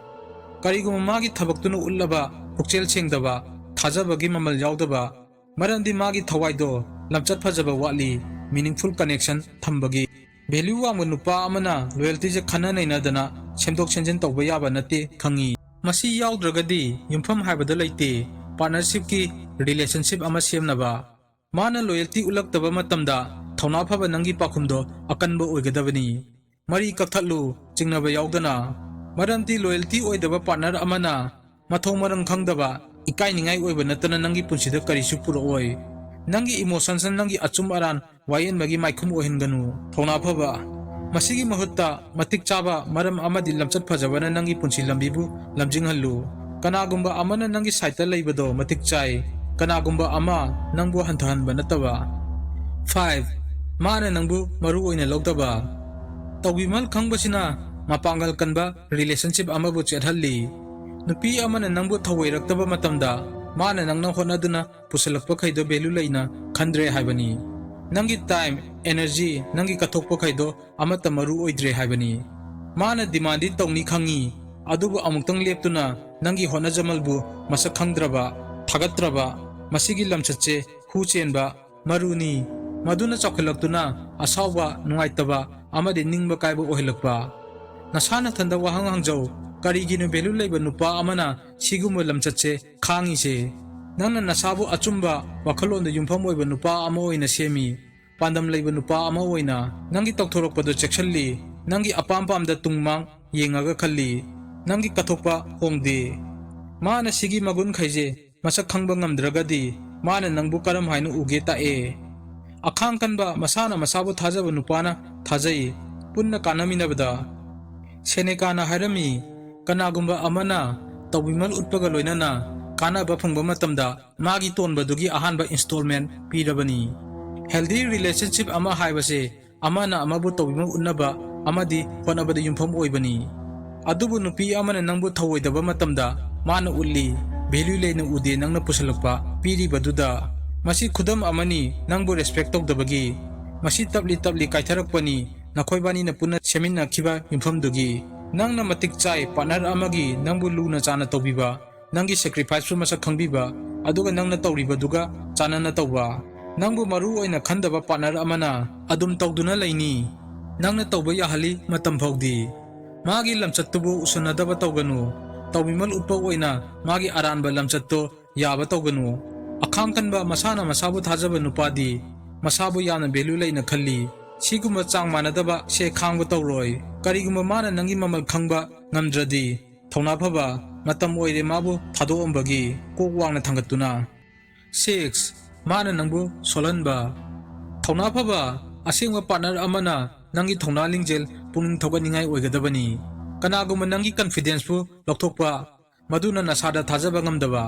ꯀꯔꯤꯒꯨꯝꯕ ꯃꯥꯒꯤ ꯊꯕꯛꯇꯨꯅ ꯎꯠꯂꯕ ꯄꯨꯛꯆꯦꯜ ꯁꯦꯡꯗꯕ, ꯊꯥꯖꯕꯒꯤ ꯃꯃꯜ ꯌꯥꯎꯗꯕ, ꯃꯔꯝꯗꯤ ꯃꯥꯒꯤ ꯊꯋꯥꯏꯗꯣ ꯂꯝꯆꯠ ꯐꯖꯕ ꯋꯥꯠꯂꯤ, meaningful connection ꯊꯝꯕꯒꯤ꯫ Value ꯋꯥꯡꯕ ꯅꯨꯄꯥ ꯑꯃꯅ loyaltyꯁꯦ ꯈꯟꯅ ꯅꯩꯅꯗꯅ ꯁꯦꯝꯗꯣꯛ ꯁꯦꯝꯖꯤꯟ ꯇꯧꯕ ꯌꯥꯕ ꯅꯠꯇꯦ ꯈꯪꯉꯤ꯫ ꯃꯁꯤ ꯌꯥꯎꯗ꯭ꯔꯒꯗꯤ ꯌꯨꯝꯐꯝ ꯍꯥꯏꯕꯗ ꯂꯩꯇꯦ, partnershipꯀꯤ relationship ꯑꯃ ꯁꯦꯝꯅꯕ꯫ ꯃꯥꯅ loyalty ꯎꯠꯂꯛꯇꯕ ꯃꯇꯝꯗ ꯊꯧꯅꯥ ꯐꯕ ꯅꯪꯒꯤ ꯄꯥꯎꯈꯨꯝꯗꯣ ꯑꯀꯟꯕ ꯑꯣꯏꯒꯗꯕꯅꯤ꯫ ꯃꯔꯤ ꯀꯛꯊꯠꯂꯨ, ꯆꯤꯡꯅꯕ ꯌꯥꯎꯗꯅ꯫ ꯃꯔꯝꯗꯤ loyalty ꯑꯣꯏꯗꯕ partner ꯑꯃꯅ ꯃꯊꯣꯡ ꯃꯔꯝ ꯈꯪꯗꯕ, ꯏꯀꯥꯏꯅꯤꯡꯉꯥꯏ ꯑꯣꯏꯕ ꯅꯠꯇꯅ ꯅꯪꯒꯤ ꯄꯨꯟꯁꯤꯗ ꯀꯔꯤꯁꯨ ꯄꯨꯔꯛꯑꯣꯏ꯫ ꯅꯪꯒꯤ emotionsꯅ ꯅꯪꯒꯤ ꯑꯆꯨꯝ ꯑꯔꯥꯟ ꯋꯥꯌꯦꯟꯕꯒꯤ ꯃꯥꯏꯈꯨꯝ ꯑꯣꯏꯍꯟꯒꯅꯨ꯫ ꯊꯧꯅꯥ ꯐꯕ꯫ ꯃꯁꯤꯒꯤ ꯃꯍꯨꯠꯇ ꯃꯇꯤꯛ ꯆꯥꯕ ꯃꯔꯝ ꯑꯃꯗꯤ ꯂꯝꯆꯠ ꯐꯖꯕꯅ ꯅꯪꯒꯤ ꯄꯨꯟꯁꯤ ꯂꯝꯕꯤꯕꯨ ꯂꯝꯖꯤꯡꯍꯜꯂꯨ꯫ ꯀꯅꯥꯒꯨꯝꯕ ꯑꯃꯅ ꯅꯪꯒꯤ sideꯇ ꯂꯩꯕꯗꯣ ꯃꯇꯤꯛ ꯆꯥꯏ, ꯀꯅꯥꯒꯨꯝꯕ ꯑꯃ ꯅꯪꯕꯨ ꯍꯟꯊꯍꯟꯕ ꯅꯠꯇꯕ꯫ Five, ꯃꯥꯅ ꯅꯪꯕꯨ ꯃꯔꯨ ꯑꯣꯏꯅ ꯂꯧꯗꯕ꯫ ꯇꯧꯕꯤꯃꯜ ꯈꯪꯕꯁꯤꯅ ꯃꯄꯥꯡꯒꯜ ꯀꯟꯕ relationship ꯑꯃꯕꯨ ꯆꯦꯠꯍꯜꯂꯤ꯫ ꯅꯨꯄꯤ ꯑꯃꯅ ꯅꯪꯕꯨ ꯊꯧꯑꯣꯏꯔꯛꯇꯕ ꯃꯇꯝꯗ ꯃꯥꯅ ꯅꯪꯅ ꯍꯣꯠꯅꯗꯨꯅ ꯄꯨꯁꯜꯂꯛꯄꯈꯩꯗꯣ value ꯂꯩꯅ ꯈꯟꯗ꯭ꯔꯦ ꯍꯥꯏꯕꯅꯤ꯫ ꯅꯪꯒꯤ time, energy, ꯅꯪꯒꯤ ꯀꯠꯊꯣꯛꯄꯈꯩꯗꯣ ꯑꯃꯠꯇ ꯃꯔꯨ ꯑꯣꯏꯗ꯭ꯔꯦ ꯍꯥꯏꯕꯅꯤ꯫ ꯃꯥꯅ demandꯗꯤ ꯇꯧꯅꯤ ꯈꯪꯉꯤ, ꯑꯗꯨꯕꯨ ꯑꯃꯨꯛꯇꯪ ꯂꯦꯞꯇꯨꯅ ꯅꯪꯒꯤ ꯍꯣꯠꯅꯖꯃꯜꯕꯨ ꯃꯁꯛ ꯈꯪꯗ꯭ꯔꯕ, ꯊꯥꯒꯠꯇ꯭ꯔꯕ, ꯃꯁꯤꯒꯤ ꯂꯝꯆꯠꯁꯦ ꯍꯨ ꯆꯦꯟꯕ ꯃꯔꯨꯅꯤ꯫ ꯃꯗꯨꯅ ꯆꯥꯎꯈꯠꯂꯛꯇꯨꯅ ꯑꯁꯥꯎꯕ, ꯅꯨꯡꯉꯥꯏꯇꯕ ꯑꯃꯗꯤ ꯅꯤꯡꯕ ꯀꯥꯏꯕ ꯑꯣꯏꯍꯜꯂꯛꯄ꯫ ꯅꯁꯥ ꯅꯊꯟꯗ ꯋꯥꯍꯪ ꯍꯪꯖꯧ, ꯀꯔꯤꯒꯤꯅꯣ value ꯂꯩꯕ ꯅꯨꯄꯥ ꯑꯃꯅ ꯁꯤꯒꯨꯝꯕ ꯂꯝꯆꯠꯁꯦ ꯈꯥꯡꯉꯤꯁꯦ? ꯅꯪꯅ ꯅꯁꯥꯕꯨ ꯑꯆꯨꯝꯕ ꯋꯥꯈꯜꯂꯣꯟꯗ ꯌꯨꯝꯐꯝ ꯑꯣꯏꯕ ꯅꯨꯄꯥ ꯑꯃ ꯑꯣꯏꯅ ꯁꯦꯝꯃꯤ, ꯄꯥꯟꯗꯝ ꯂꯩꯕ ꯅꯨꯄꯥ ꯑꯃ ꯑꯣꯏꯅ꯫ ꯅꯪꯒꯤ ꯇꯧꯊꯣꯔꯛꯄꯗꯣ ꯆꯦꯛꯁꯤꯜꯂꯤ, ꯅꯪꯒꯤ ꯑꯄꯥꯝ ꯄꯥꯝꯗ ꯇꯨꯡ ꯃꯥꯡ ꯌꯦꯡꯉꯒ ꯈꯜꯂꯤ, ꯅꯪꯒꯤ ꯀꯠꯊꯣꯛꯄ ꯍꯣꯡꯗꯦ꯫ ꯃꯥꯅ ꯁꯤꯒꯤ ꯃꯒꯨꯟꯈꯩꯁꯦ ꯃꯁꯛ ꯈꯪꯕ ꯉꯝꯗ꯭ꯔꯒꯗꯤ ꯃꯥꯅ ꯅꯪꯕꯨ ꯀꯔꯝ ꯍꯥꯏꯅ ꯎꯒꯦ ꯇꯥꯛꯑꯦ꯫ ꯑꯈꯥꯡ ꯀꯟꯕ, ꯃꯁꯥꯅ ꯃꯁꯥꯕꯨ ꯊꯥꯖꯕ ꯅꯨꯄꯥꯅ ꯊꯥꯖꯩ, ꯄꯨꯟꯅ ꯀꯥꯟꯅꯃꯤꯟꯅꯕꯗ꯫ ꯁꯦꯅꯦꯀꯥꯅ ꯍꯥꯏꯔꯝꯃꯤ, ꯀꯅꯥꯒꯨꯝꯕ ꯑꯃꯅ ꯇꯧꯕꯤꯃꯜ ꯎꯠꯄꯒ ꯂꯣꯏꯅꯅ ꯀꯥꯟꯅꯕ ꯐꯪꯕ ꯃꯇꯝꯗ ꯃꯥꯒꯤ ꯇꯣꯟꯕꯗꯨꯒꯤ ꯑꯍꯥꯟꯕ installment ꯄꯤꯔꯕꯅꯤ꯫ Healthy relationship ꯑꯃ ꯍꯥꯏꯕꯁꯦ ꯑꯃꯅ ꯑꯃꯕꯨ ꯇꯧꯕꯤꯃꯜ ꯎꯠꯅꯕ ꯑꯃꯗꯤ ꯍꯣꯠꯅꯕꯗ ꯌꯨꯝꯐꯝ ꯑꯣꯏꯕꯅꯤ꯫ ꯑꯗꯨꯕꯨ ꯅꯨꯄꯤ ꯑꯃꯅ ꯅꯪꯕꯨ ꯊꯧꯑꯣꯏꯗꯕ ꯃꯇꯝꯗ ꯃꯥꯅ ꯎꯠꯂꯤ, value ꯂꯩꯅ ꯎꯗꯦ ꯅꯪꯅ ꯄꯨꯁꯤꯜꯂꯛꯄ ꯄꯤꯔꯤꯕꯗꯨꯗ꯫ ꯃꯁꯤ ꯈꯨꯗꯝ ꯑꯃꯅꯤ ꯅꯪꯕꯨ respect ꯇꯧꯗꯕꯒꯤ꯫ ꯃꯁꯤ ꯇꯞꯂꯤ ꯇꯞꯂꯤ ꯀꯥꯏꯊꯔꯛꯄꯅꯤ ꯅꯈꯣꯏꯕꯥꯅꯤꯅ ꯄꯨꯟꯅ ꯁꯦꯝꯃꯤꯟꯅꯈꯤꯕ ꯌꯨꯝꯐꯝꯗꯨꯒꯤ꯫ ꯅꯪꯅ ꯃꯇꯤꯛ ꯆꯥꯏ ꯄꯥꯔꯠꯅꯔ ꯑꯃꯒꯤ ꯅꯪꯕꯨ ꯂꯨꯅ ꯆꯥꯅ ꯇꯧꯕꯤꯕ, ꯅꯪꯒꯤ ꯁꯦꯀ꯭ꯔꯤꯐꯥꯏꯁꯁꯨ ꯃꯁꯛ ꯈꯪꯕꯤꯕ, ꯑꯗꯨꯒ ꯅꯪꯅ ꯇꯧꯔꯤꯕꯗꯨꯒ ꯆꯥꯟꯅꯅ ꯇꯧꯕ꯫ ꯅꯪꯕꯨ ꯃꯔꯨ ꯑꯣꯏꯅ ꯈꯟꯗꯕ ꯄꯥꯔꯠꯅꯔ ꯑꯃꯅ ꯑꯗꯨꯝ ꯇꯧꯗꯨꯅ ꯂꯩꯅꯤ꯫ ꯅꯪꯅ ꯇꯧꯕ ꯌꯥꯍꯜꯂꯤ ꯃꯇꯝ ꯐꯥꯎꯗꯤ꯫ ꯃꯥꯒꯤ ꯂꯝꯆꯠꯇꯨꯕꯨ ꯎꯁꯟꯅꯗꯕ ꯇꯧꯒꯅꯨ꯫ ꯇꯧꯕꯤꯃꯜ ꯎꯠꯄ ꯑꯣꯏꯅ ꯃꯥꯒꯤ ꯑꯔꯥꯟꯕ ꯂꯝꯆꯠꯇꯣ ꯌꯥꯕ ꯇꯧꯒꯅꯨ꯫ ꯑꯈꯥꯡ ꯀꯟꯕ, ꯃꯁꯥꯅ ꯃꯁꯥꯕꯨ ꯊꯥꯖꯕ ꯅꯨꯄꯥꯗꯤ ꯃꯁꯥꯕꯨ ꯌꯥꯝꯅ ꯚꯦꯂ꯭ꯌꯨ ꯂꯩꯅ ꯈꯜꯂꯤ꯫ ꯁꯤꯒꯨꯝꯕ ꯆꯥꯡ ꯃꯥꯟꯅꯗꯕ ꯁꯦ ꯈꯥꯡꯕ ꯇꯧꯔꯣꯏ꯫ ꯀꯔꯤꯒꯨꯝꯕ ꯃꯥꯅ ꯅꯪꯒꯤ ꯃꯃꯜ ꯈꯪꯕ ꯉꯝꯗ꯭ꯔꯗꯤ, ꯊꯧꯅꯥ ꯐꯕ, ꯃꯇꯝ ꯑꯣꯏꯔꯦ ꯃꯥꯕꯨ ꯊꯥꯗꯣꯛꯑꯝꯕꯒꯤ꯫ ꯀꯣꯛ ꯋꯥꯡꯅ ꯊꯥꯡꯒꯠꯇꯨꯅ꯫ ꯁꯤꯛꯁ, ꯃꯥꯅ ꯅꯪꯕꯨ ꯁꯣꯜꯍꯟꯕ꯫ ꯊꯧꯅꯥ ꯐꯕ, ꯑꯁꯦꯡꯕ ꯄꯥꯔꯠꯅꯔ ꯑꯃꯅ ꯅꯪꯒꯤ ꯊꯧꯅꯥ ꯂꯤꯡꯖꯦꯜ ꯄꯨꯛꯅꯤꯡ ꯊꯧꯒꯠꯅꯤꯡꯉꯥꯏ ꯑꯣꯏꯒꯗꯕꯅꯤ꯫ ꯀꯅꯥꯒꯨꯝꯕ ꯅꯪꯒꯤ ꯀꯟꯐꯤꯗꯦꯟꯁꯄꯨ ꯂꯧꯊꯣꯛꯄ, ꯃꯗꯨꯅ ꯅꯁꯥꯗ ꯊꯥꯖꯕ ꯉꯝꯗꯕ꯫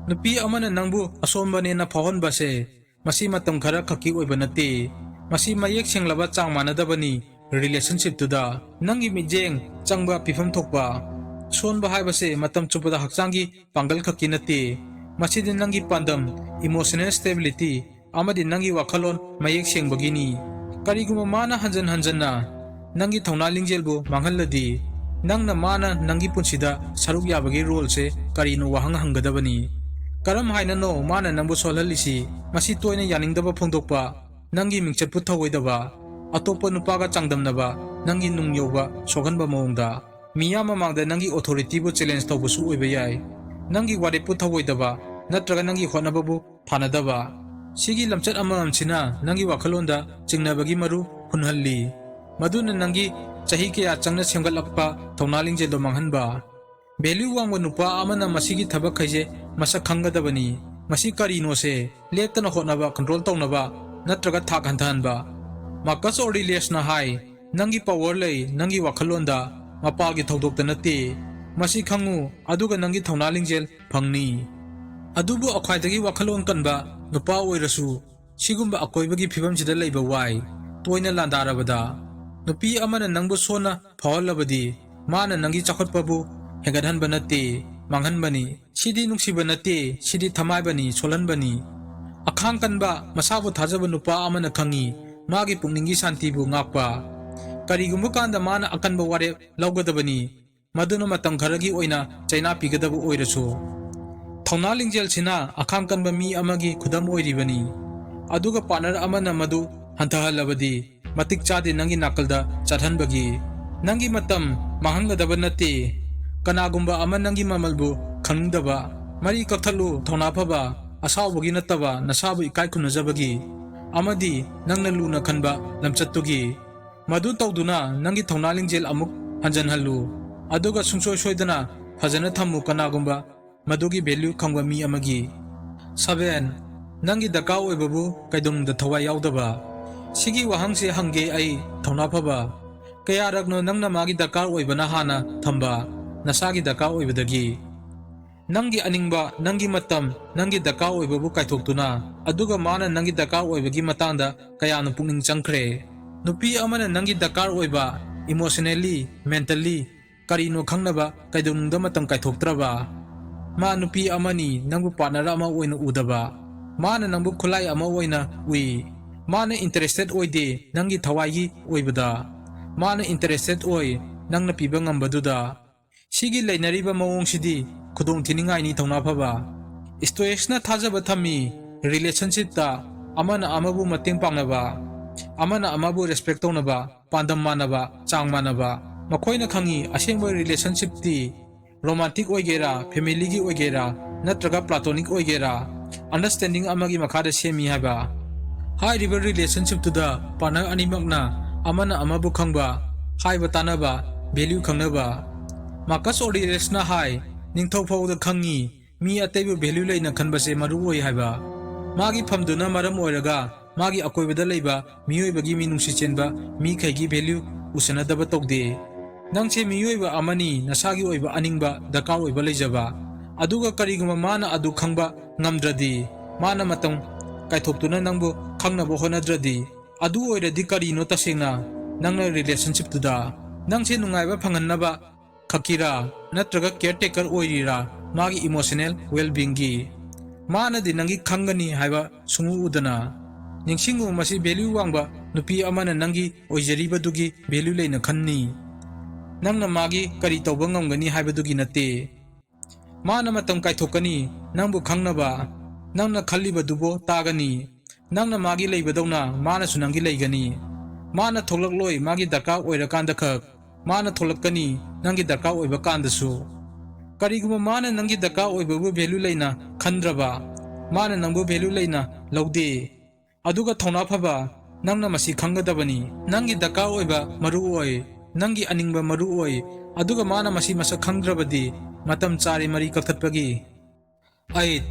ꯅꯨꯄꯤ ꯑꯃꯅ ꯅꯪꯕꯨ ꯑꯁꯣꯟꯕꯅꯦꯅ ꯐꯥꯎꯍꯟꯕꯁꯦ, ꯃꯁꯤ ꯃꯇꯝ ꯈꯔ ꯈꯛꯀꯤ ꯑꯣꯏꯕ ꯅꯠꯇꯦ꯫ ꯃꯁꯤ ꯃꯌꯦꯛ ꯁꯦꯡꯂꯕ ꯆꯥꯡ ꯃꯥꯟꯅꯗꯕꯅꯤ ꯔꯤꯂꯦꯁꯟꯁꯤꯞꯇꯨꯗ꯫ ꯅꯪꯒꯤ ꯃꯤꯠꯌꯦꯡ ꯆꯪꯕ, ꯄꯤꯐꯝ ꯊꯣꯛꯄ꯫ ꯁꯣꯟꯕ ꯍꯥꯏꯕꯁꯦ ꯃꯇꯝ ꯆꯨꯞꯄꯗ ꯍꯛꯆꯥꯡꯒꯤ ꯄꯥꯡꯒꯜ ꯈꯛꯀꯤ ꯅꯠꯇꯦ꯫ ꯃꯁꯤꯗꯤ ꯅꯪꯒꯤ ꯄꯥꯟꯗꯝ, ꯏꯃꯣꯁꯅꯦꯜ ꯁ꯭ꯇꯦꯕꯤꯂꯤꯇꯤ, ꯑꯃꯗꯤ ꯅꯪꯒꯤ ꯋꯥꯈꯜꯂꯣꯟ ꯃꯌꯦꯛ ꯁꯦꯡꯕꯒꯤꯅꯤ꯫ ꯀꯔꯤꯒꯨꯝꯕ ꯃꯥꯅ ꯍꯟꯖꯟ ꯍꯟꯖꯟꯅ ꯅꯪꯒꯤ ꯊꯧꯅꯥ ꯂꯤꯡꯖꯦꯜꯕꯨ ꯃꯥꯡꯍꯜꯂꯗꯤ, ꯅꯪꯅ ꯃꯥꯅ ꯅꯪꯒꯤ ꯄꯨꯟꯁꯤꯗ ꯁꯔꯨꯛ ꯌꯥꯕꯒꯤ ꯔꯣꯜꯁꯦ ꯀꯔꯤꯅꯣ ꯋꯥꯍꯪ ꯍꯪꯒꯗꯕꯅꯤ꯫ ꯀꯔꯝ ꯍꯥꯏꯅꯅꯣ ꯃꯥꯅ ꯅꯪꯕꯨ ꯁꯣꯜꯍꯜꯂꯤꯁꯤ? ꯃꯁꯤ ꯇꯣꯏꯅ ꯌꯥꯅꯤꯡꯗꯕ ꯐꯣꯡꯗꯣꯛꯄ, ꯅꯪꯒꯤ ꯃꯤꯡꯆꯠꯄꯨ ꯊꯧꯑꯣꯏꯗꯕ, ꯑꯇꯣꯞꯄ ꯅꯨꯄꯥꯒ ꯆꯥꯡꯗꯝꯅꯕ, ꯅꯪꯒꯤ ꯅꯨꯡ ꯌꯧꯕ ꯁꯣꯛꯍꯟꯕ ꯃꯑꯣꯡꯗ, ꯃꯤꯌꯥꯝ ꯃꯃꯥꯡꯗ ꯅꯪꯒꯤ ꯑꯣꯊꯣꯔꯤꯇꯤꯕꯨ ꯆꯦꯂꯦꯟꯖ ꯇꯧꯕꯁꯨ ꯑꯣꯏꯕ ꯌꯥꯏ꯫ ꯅꯪꯒꯤ ꯋꯥꯔꯦꯞꯄꯨ ꯊꯧꯑꯣꯏꯗꯕ ꯅꯠꯇ꯭ꯔꯒ ꯅꯪꯒꯤ ꯍꯣꯠꯅꯕꯕꯨ ꯐꯅꯗꯕ꯫ ꯁꯤꯒꯤ ꯂꯝꯆꯠ ꯑꯃꯃꯝꯁꯤꯅ ꯅꯪꯒꯤ ꯋꯥꯈꯜꯂꯣꯟꯗ ꯆꯤꯡꯅꯕꯒꯤ ꯃꯔꯨ ꯍꯨꯟꯍꯜꯂꯤ, ꯃꯗꯨꯅ ꯅꯪꯒꯤ ꯆꯍꯤ ꯀꯌꯥ ꯆꯪꯅ ꯁꯦꯝꯒꯠꯂꯛꯄ ꯊꯧꯅꯥ ꯂꯤꯡꯖꯦꯜꯗꯣ ꯃꯥꯡꯍꯟꯕ꯫ ꯚꯦꯂ꯭ꯌꯨ ꯋꯥꯡꯕ ꯅꯨꯄꯥ ꯑꯃꯅ ꯃꯁꯤꯒꯤ ꯊꯕꯛꯈꯩꯁꯦ ꯃꯁꯛ ꯈꯪꯒꯗꯕꯅꯤ꯫ ꯃꯁꯤ ꯀꯔꯤꯅꯣꯁꯦ ꯂꯦꯞꯇꯅ ꯍꯣꯠꯅꯕ, ꯀꯟꯇ꯭ꯔꯣꯜ ꯇꯧꯅꯕ ꯅꯠꯇ꯭ꯔꯒ ꯊꯥꯛ ꯍꯟꯊꯍꯟꯕ꯫ ꯃꯥꯔꯀꯁ ꯑꯣꯔꯤꯂꯤꯌꯁꯅ ꯍꯥꯏ, "ꯅꯪꯒꯤ ꯄꯥꯋꯔ ꯂꯩ, ꯅꯪꯒꯤ ꯋꯥꯈꯜꯂꯣꯟꯗ ꯃꯄꯥꯜꯒꯤ ꯊꯧꯗꯣꯛꯇ ꯅꯠꯇꯦ꯫ ꯃꯁꯤ ꯈꯪꯉꯨ, ꯑꯗꯨꯒ ꯅꯪꯒꯤ ꯊꯧꯅꯥ ꯂꯤꯡꯖꯦꯜ ꯐꯪꯅꯤ"꯫ ꯑꯗꯨꯕꯨ ꯈ꯭ꯋꯥꯏꯗꯒꯤ ꯋꯥꯈꯜꯂꯣꯟ ꯀꯟꯕ ꯅꯨꯄꯥ ꯑꯣꯏꯔꯁꯨ ꯁꯤꯒꯨꯝꯕ ꯑꯀꯣꯏꯕꯒꯤ ꯐꯤꯕꯝꯁꯤꯗ ꯂꯩꯕ ꯋꯥꯏ꯫ ꯇꯣꯏꯅ ꯂꯥꯟꯗꯥꯔꯕꯗ, ꯅꯨꯄꯤ ꯑꯃꯅ ꯅꯪꯕꯨ ꯁꯣꯟꯅ ꯐꯥꯎꯍꯜꯂꯕꯗꯤ, ꯃꯥꯅ ꯅꯪꯒꯤ ꯆꯥꯎꯈꯠꯄꯕꯨ ꯍꯦꯟꯒꯠꯍꯟꯕ ꯅꯠꯇꯦ, ꯃꯥꯡꯍꯟꯕꯅꯤ꯫ ꯁꯤꯗꯤ ꯅꯨꯡꯁꯤꯕ ꯅꯠꯇꯦ, ꯁꯤꯗꯤ ꯊꯃꯥꯏꯕꯅꯤ, ꯁꯣꯜꯍꯟꯕꯅꯤ꯫ ꯑꯈꯥꯡ ꯀꯟꯕ, ꯃꯁꯥꯕꯨ ꯊꯥꯖꯕ ꯅꯨꯄꯥ ꯑꯃꯅ ꯈꯪꯏ, ꯃꯥꯒꯤ ꯄꯨꯛꯅꯤꯡꯒꯤ ꯁꯥꯟꯇꯤꯕꯨ ꯉꯥꯛꯄ꯫ ꯀꯔꯤꯒꯨꯝꯕ ꯀꯥꯟꯗ ꯃꯥꯅ ꯑꯀꯟꯕ ꯋꯥꯔꯦꯞ ꯂꯧꯒꯗꯕꯅꯤ, ꯃꯗꯨꯅ ꯃꯇꯝ ꯈꯔꯒꯤ ꯑꯣꯏꯅ ꯆꯩꯅꯥ ꯄꯤꯒꯗꯕ ꯑꯣꯏꯔꯁꯨ꯫ ꯊꯧꯅꯥ ꯂꯤꯡꯖꯦꯜꯁꯤꯅ ꯑꯈꯥꯡ ꯀꯟꯕ ꯃꯤ ꯑꯃꯒꯤ ꯈꯨꯗꯝ ꯑꯣꯏꯔꯤꯕꯅꯤ, ꯑꯗꯨꯒ ꯄꯥꯔꯠꯅꯔ ꯑꯃꯅ ꯃꯗꯨ ꯍꯟꯊꯍꯜꯂꯕꯗꯤ, ꯃꯇꯤꯛ ꯆꯥꯗꯦ ꯅꯪꯒꯤ ꯅꯥꯀꯜꯗ ꯆꯠꯍꯟꯕꯒꯤ꯫ ꯅꯪꯒꯤ ꯃꯇꯝ ꯃꯥꯡꯍꯟꯒꯗꯕ ꯅꯠꯇꯦ꯫ ꯀꯅꯥꯒꯨꯝꯕ ꯑꯃ ꯅꯪꯒꯤ ꯃꯃꯜꯕꯨ ꯈꯪꯅꯤꯡꯗꯕ꯫ ꯃꯔꯤ ꯀꯛꯊꯠꯂꯨ, ꯊꯧꯅꯥ ꯐꯕ, ꯑꯁꯥꯎꯕꯒꯤ ꯅꯠꯇꯕ, ꯅꯁꯥꯕꯨ ꯏꯀꯥꯏ ꯈꯨꯝꯅꯖꯕꯒꯤ ꯑꯃꯗꯤ ꯅꯪꯅ ꯂꯨꯅ ꯈꯟꯕ ꯂꯝꯆꯠꯇꯨꯒꯤ꯫ ꯃꯗꯨ ꯇꯧꯗꯨꯅ ꯅꯪꯒꯤ ꯊꯧꯅꯥ ꯂꯤꯡꯖꯦꯜ ꯑꯃꯨꯛ ꯍꯟꯖꯤꯟꯍꯜꯂꯨ, ꯑꯗꯨꯒ ꯁꯨꯡꯁꯣꯏ ꯁꯣꯏꯗꯅ ꯐꯖꯅ ꯊꯝꯃꯨ ꯀꯅꯥꯒꯨꯝꯕ ꯃꯗꯨꯒꯤ ꯚꯦꯂ꯭ꯌꯨ ꯈꯪꯕ ꯃꯤ ꯑꯃꯒꯤ꯫ ꯁꯚꯦꯟ, ꯅꯪꯒꯤ ꯗꯔꯀꯥꯔ ꯑꯣꯏꯕꯕꯨ ꯀꯩꯗꯧꯅꯨꯡꯗ ꯊꯋꯥꯏ ꯌꯥꯎꯗꯕ꯫ ꯁꯤꯒꯤ ꯋꯥꯍꯪꯁꯤ ꯍꯪꯒꯦ ꯑꯩ, ꯊꯧꯅꯥ ꯐꯕ꯫ ꯀꯌꯥꯔꯛꯅꯣ ꯅꯪꯅ ꯃꯥꯒꯤ ꯗꯔꯀꯥꯔ ꯑꯣꯏꯕꯅ ꯍꯥꯟꯅ ꯊꯝꯕ, ꯅꯁꯥꯒꯤ ꯗꯔꯀꯥꯔ ꯑꯣꯏꯕꯗꯒꯤ? ꯅꯪꯒꯤ ꯑꯅꯤꯡꯕ, ꯅꯪꯒꯤ ꯃꯇꯝ, ꯅꯪꯒꯤ ꯗꯔꯀꯥꯔ ꯑꯣꯏꯕꯕꯨ ꯀꯥꯏꯊꯣꯛꯇꯨꯅ, ꯑꯗꯨꯒ ꯃꯥꯅ ꯅꯪꯒꯤ ꯗꯔꯀꯥꯔ ꯑꯣꯏꯕꯒꯤ ꯃꯇꯥꯡꯗ ꯀꯌꯥꯅ ꯄꯨꯛꯅꯤꯡ ꯆꯪꯈ꯭ꯔꯦ? ꯅꯨꯄꯤ ꯑꯃꯅ ꯅꯪꯒꯤ ꯗꯔꯀꯥꯔ ꯑꯣꯏꯕ, emotionally, mentally, ꯀꯔꯤꯅꯣ ꯈꯪꯅꯕ ꯀꯩꯗꯧꯅꯨꯡꯗ ꯃꯇꯝ ꯀꯥꯏꯊꯣꯛꯇ꯭ꯔꯕ? ꯃꯥ ꯅꯨꯄꯤ ꯑꯃꯅꯤ, ꯅꯪꯕꯨ ꯄꯥꯔꯠꯅꯔ ꯑꯃ ꯑꯣꯏꯅ ꯎꯗꯕ꯫ ꯃꯥꯅ ꯅꯪꯕꯨ ꯈꯨꯠꯂꯥꯏ ꯑꯃ ꯑꯣꯏꯅ ꯎꯏ꯫ ꯃꯥꯅ ꯏꯟꯇꯔꯦꯁꯇꯦꯠ ꯑꯣꯏꯗꯦ ꯅꯪꯒꯤ ꯊꯋꯥꯏꯒꯤ ꯑꯣꯏꯕꯗ꯫ ꯃꯥꯅ ꯏꯟꯇꯔꯦꯁꯇꯦꯠ ꯑꯣꯏ ꯅꯪꯅ ꯄꯤꯕ ꯉꯝꯕꯗꯨꯗ꯫ ꯁꯤꯒꯤ ꯂꯩꯅꯔꯤꯕ ꯃꯑꯣꯡꯁꯤꯗꯤ ꯈꯨꯗꯣꯡ ꯊꯤꯅꯤꯡꯉꯥꯏꯅꯤ ꯊꯧꯅꯥ ꯐꯕ꯫ ꯁ꯭ꯇꯣꯏꯛꯁꯅ ꯊꯥꯖꯕ ꯊꯝꯃꯤ, ꯔꯤꯂꯦꯁꯟꯁꯤꯞꯇ ꯑꯃꯅ ꯑꯃꯕꯨ ꯃꯇꯦꯡ ꯄꯥꯡꯅꯕ, ꯑꯃꯅ ꯑꯃꯕꯨ ꯔꯦꯁꯄꯦꯛ ꯇꯧꯅꯕ, ꯄꯥꯟꯗꯝ ꯃꯥꯟꯅꯕ, ꯆꯥꯡ ꯃꯥꯟꯅꯕ꯫ ꯃꯈꯣꯏꯅ ꯈꯪꯏ ꯑꯁꯦꯡꯕ ꯔꯤꯂꯦꯁꯟꯁꯤꯞꯇꯤ ꯔꯣꯃꯥꯟꯇꯤꯛ ꯑꯣꯏꯒꯦꯔꯥ, ꯐꯦꯃꯤꯂꯤꯒꯤ ꯑꯣꯏꯒꯦꯔꯥ, ꯅꯠꯇ꯭ꯔꯒ ꯄ꯭ꯂꯥꯇꯣꯅꯤꯛ ꯑꯣꯏꯒꯦꯔꯥ, ꯑꯟꯗꯔꯁ꯭ꯇꯦꯟꯗꯤꯡ ꯑꯃꯒꯤ ꯃꯈꯥꯗ ꯁꯦꯝꯃꯤ ꯍꯥꯏꯕ꯫ ꯍꯥꯏꯔꯤꯕ ꯔꯤꯂꯦꯁꯟꯁꯤꯞꯇꯨꯗ ꯄꯥꯔꯠꯅꯔ ꯑꯅꯤꯃꯛꯅ ꯑꯃꯅ ꯑꯃꯕꯨ ꯈꯪꯕ, ꯍꯥꯏꯕ ꯇꯥꯅꯕ, ꯚꯦꯂ꯭ꯌꯨ ꯈꯪꯅꯕ꯫ ꯃꯥꯔꯀꯁ ꯑꯣꯔꯤꯂꯤꯌꯁꯅ ꯍꯥꯏ, "ꯅꯤꯡꯊꯧ ꯐꯥꯎꯗ ꯈꯪꯉꯤ ꯃꯤ ꯑꯇꯩꯕꯨ ꯚꯦꯂ꯭ꯌꯨ ꯂꯩꯅ ꯈꯟꯕꯁꯦ ꯃꯔꯨ ꯑꯣꯏ ꯍꯥꯏꯕ꯫ ꯃꯥꯒꯤ ꯐꯝꯗꯨꯅ ꯃꯔꯝ ꯑꯣꯏꯔꯒ ꯃꯥꯒꯤ ꯑꯀꯣꯏꯕꯗ ꯂꯩꯕ ꯃꯤꯑꯣꯏꯕꯒꯤ ꯃꯤꯅꯨꯡꯁꯤ ꯆꯦꯟꯕ ꯃꯤꯈꯩꯒꯤ ꯚꯦꯂ꯭ꯌꯨ ꯎꯁꯟꯅꯗꯕ ꯇꯧꯗꯦ꯫ ꯅꯪꯁꯦ ꯃꯤꯑꯣꯏꯕ ꯑꯃꯅꯤ, ꯅꯁꯥꯒꯤ ꯑꯣꯏꯕ ꯑꯅꯤꯡꯕ, ꯗꯔꯀꯥꯔ ꯑꯣꯏꯕ ꯂꯩꯖꯕ꯫ ꯑꯗꯨꯒ ꯀꯔꯤꯒꯨꯝꯕ ꯃꯥꯅ ꯑꯗꯨ ꯈꯪꯕ ꯉꯝꯗ꯭ꯔꯗꯤ, ꯃꯥꯅ ꯃꯇꯝ ꯀꯥꯏꯊꯣꯛꯇꯨꯅ ꯅꯪꯕꯨ ꯈꯪꯅꯕ ꯍꯣꯠꯅꯗ꯭ꯔꯗꯤ, ꯑꯗꯨ ꯑꯣꯏꯔꯗꯤ ꯀꯔꯤꯅꯣ ꯇꯁꯦꯡꯅ ꯅꯪꯅ ꯔꯤꯂꯦꯁꯟꯁꯤꯞꯇꯨꯗ? ꯅꯪꯁꯦ ꯅꯨꯡꯉꯥꯏꯕ ꯐꯪꯍꯟꯅꯕ ꯈꯛꯀꯤꯔꯥ? ꯅꯠꯇ꯭ꯔꯒ ꯀꯦꯌꯔꯇꯦꯀꯔ ꯑꯣꯏꯔꯤꯔꯥ ꯃꯥꯒꯤ ꯏꯃꯣꯁꯅꯦꯜ ꯋꯦꯜꯕꯤꯡꯒꯤ? ꯃꯥꯅꯗꯤ ꯅꯪꯒꯤ ꯈꯪꯒꯅꯤ ꯍꯥꯏꯕ ꯁꯨꯡꯎ ꯎꯗꯅ꯫ ꯅꯤꯡꯁꯤꯡꯉꯨ, ꯃꯁꯤ value ꯋꯥꯡꯕ ꯅꯨꯄꯤ ꯑꯃꯅ ꯅꯪꯒꯤ ꯑꯣꯏꯖꯔꯤꯕꯗꯨꯒꯤ value ꯂꯩꯅ ꯈꯟꯅꯤ꯫ ꯅꯪꯅ ꯃꯥꯒꯤ ꯀꯔꯤ ꯇꯧꯕ ꯉꯝꯒꯅꯤ ꯍꯥꯏꯕꯗꯨꯒꯤ ꯅꯠꯇꯦ꯫ ꯃꯥꯅ ꯃꯇꯝ ꯀꯥꯏꯊꯣꯛꯀꯅꯤ, ꯅꯪꯕꯨ ꯈꯪꯅꯕ꯫ ꯅꯪꯅ ꯈꯜꯂꯤꯕꯗꯨꯕꯨ ꯇꯥꯒꯅꯤ꯫ ꯅꯪꯅ ꯃꯥꯒꯤ ꯂꯩꯕꯗꯧꯅ ꯃꯥꯅꯁꯨ ꯅꯪꯒꯤ ꯂꯩꯒꯅꯤ꯫ ꯃꯥꯅ ꯊꯣꯛꯂꯛꯂꯣꯏ, ꯃꯥꯒꯤ ꯗꯔꯀꯥꯔ ꯑꯣꯏꯔꯀꯥꯟꯗ ꯈꯛ꯫ ꯃꯥꯅ ꯊꯣꯛꯂꯛꯀꯅꯤ, ꯅꯪꯒꯤ ꯗꯔꯀꯥꯔ ꯑꯣꯏꯕ ꯀꯥꯟꯗꯁꯨ꯫ ꯀꯔꯤꯒꯨꯝꯕ ꯃꯥꯅ ꯅꯪꯒꯤ ꯗꯔꯀꯥꯔ ꯑꯣꯏꯕꯕꯨ value ꯂꯩꯅ ꯈꯟꯗ꯭ꯔꯕ, ꯃꯥꯅ ꯅꯪꯕꯨ value ꯂꯩꯅ ꯂꯧꯗꯦ, ꯑꯗꯨꯒ ꯊꯧꯅꯥ ꯐꯕ, ꯅꯪꯅ ꯃꯁꯤ ꯈꯪꯒꯗꯕꯅꯤ꯫ ꯅꯪꯒꯤ ꯗꯔꯀꯥꯔ ꯑꯣꯏꯕ ꯃꯔꯨ ꯑꯣꯏ, ꯅꯪꯒꯤ ꯑꯅꯤꯡꯕ ꯃꯔꯨ ꯑꯣꯏ, ꯑꯗꯨꯒ ꯃꯥꯅ ꯃꯁꯤ ꯃꯁꯛ ꯈꯪꯗ꯭ꯔꯕꯗꯤ ꯃꯇꯝ ꯆꯥꯔꯦ ꯃꯔꯤ ꯀꯛꯊꯠꯄꯒꯤ꯫ ꯑꯩꯠ,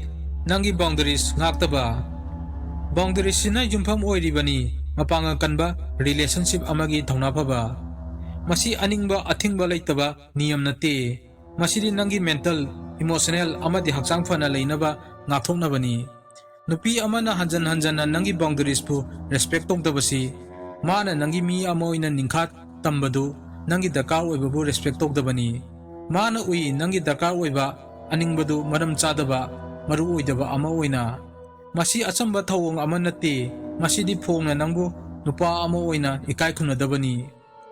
ꯅꯪꯒꯤ boundaries ꯉꯥꯛꯇꯕ꯫ Boundariesꯁꯤꯅ ꯌꯨꯝꯐꯝ ꯑꯣꯏꯔꯤꯕꯅꯤ ꯃꯄꯥꯡꯒꯜ ꯀꯟꯕ relationship ꯑꯃꯒꯤ ꯊꯧꯅꯥ ꯐꯕ꯫ ꯃꯁꯤ ꯑꯅꯤꯡꯕ ꯑꯊꯤꯡꯕ ꯂꯩꯇꯕ ꯅꯤꯌꯝ ꯅꯠꯇꯦ꯫ ꯃꯁꯤꯗꯤ ꯅꯪꯒꯤ mental, emotional ꯑꯃꯗꯤ ꯍꯛꯆꯥꯡ ꯐꯅ ꯂꯩꯅꯕ ꯉꯥꯛꯊꯣꯛꯅꯕꯅꯤ꯫ ꯅꯨꯄꯤ ꯑꯃꯅ ꯍꯟꯖꯟ ꯍꯟꯖꯟꯅ ꯅꯪꯒꯤ boundariesꯄꯨ respect ꯇꯧꯗꯕꯁꯤ, ꯃꯥꯅ ꯅꯪꯒꯤ ꯃꯤ ꯑꯃ ꯑꯣꯏꯅ ꯅꯤꯡꯈꯥ ꯇꯝꯕꯗꯨ ꯅꯪꯒꯤ ꯗꯔꯀꯥꯔ ꯑꯣꯏꯕꯕꯨ respect ꯇꯧꯗꯕꯅꯤ꯫ ꯃꯥꯅ ꯎꯏ ꯅꯪꯒꯤ ꯗꯔꯀꯥꯔ ꯑꯣꯏꯕ ꯑꯅꯤꯡꯕꯗꯨ ꯃꯔꯝ ꯆꯥꯗꯕ, ꯃꯔꯨ ꯑꯣꯏꯗꯕ ꯑꯃ ꯑꯣꯏꯅ꯫ ꯃꯁꯤ ꯑꯆꯝꯕ ꯊꯧꯑꯣꯡ ꯑꯃ ꯅꯠꯇꯦ, ꯃꯁꯤꯗꯤ ꯐꯣꯡꯅ ꯅꯪꯕꯨ ꯅꯨꯄꯥ ꯑꯃ ꯑꯣꯏꯅ ꯏꯀꯥꯏ ꯈꯨꯝꯅꯗꯕꯅꯤ꯫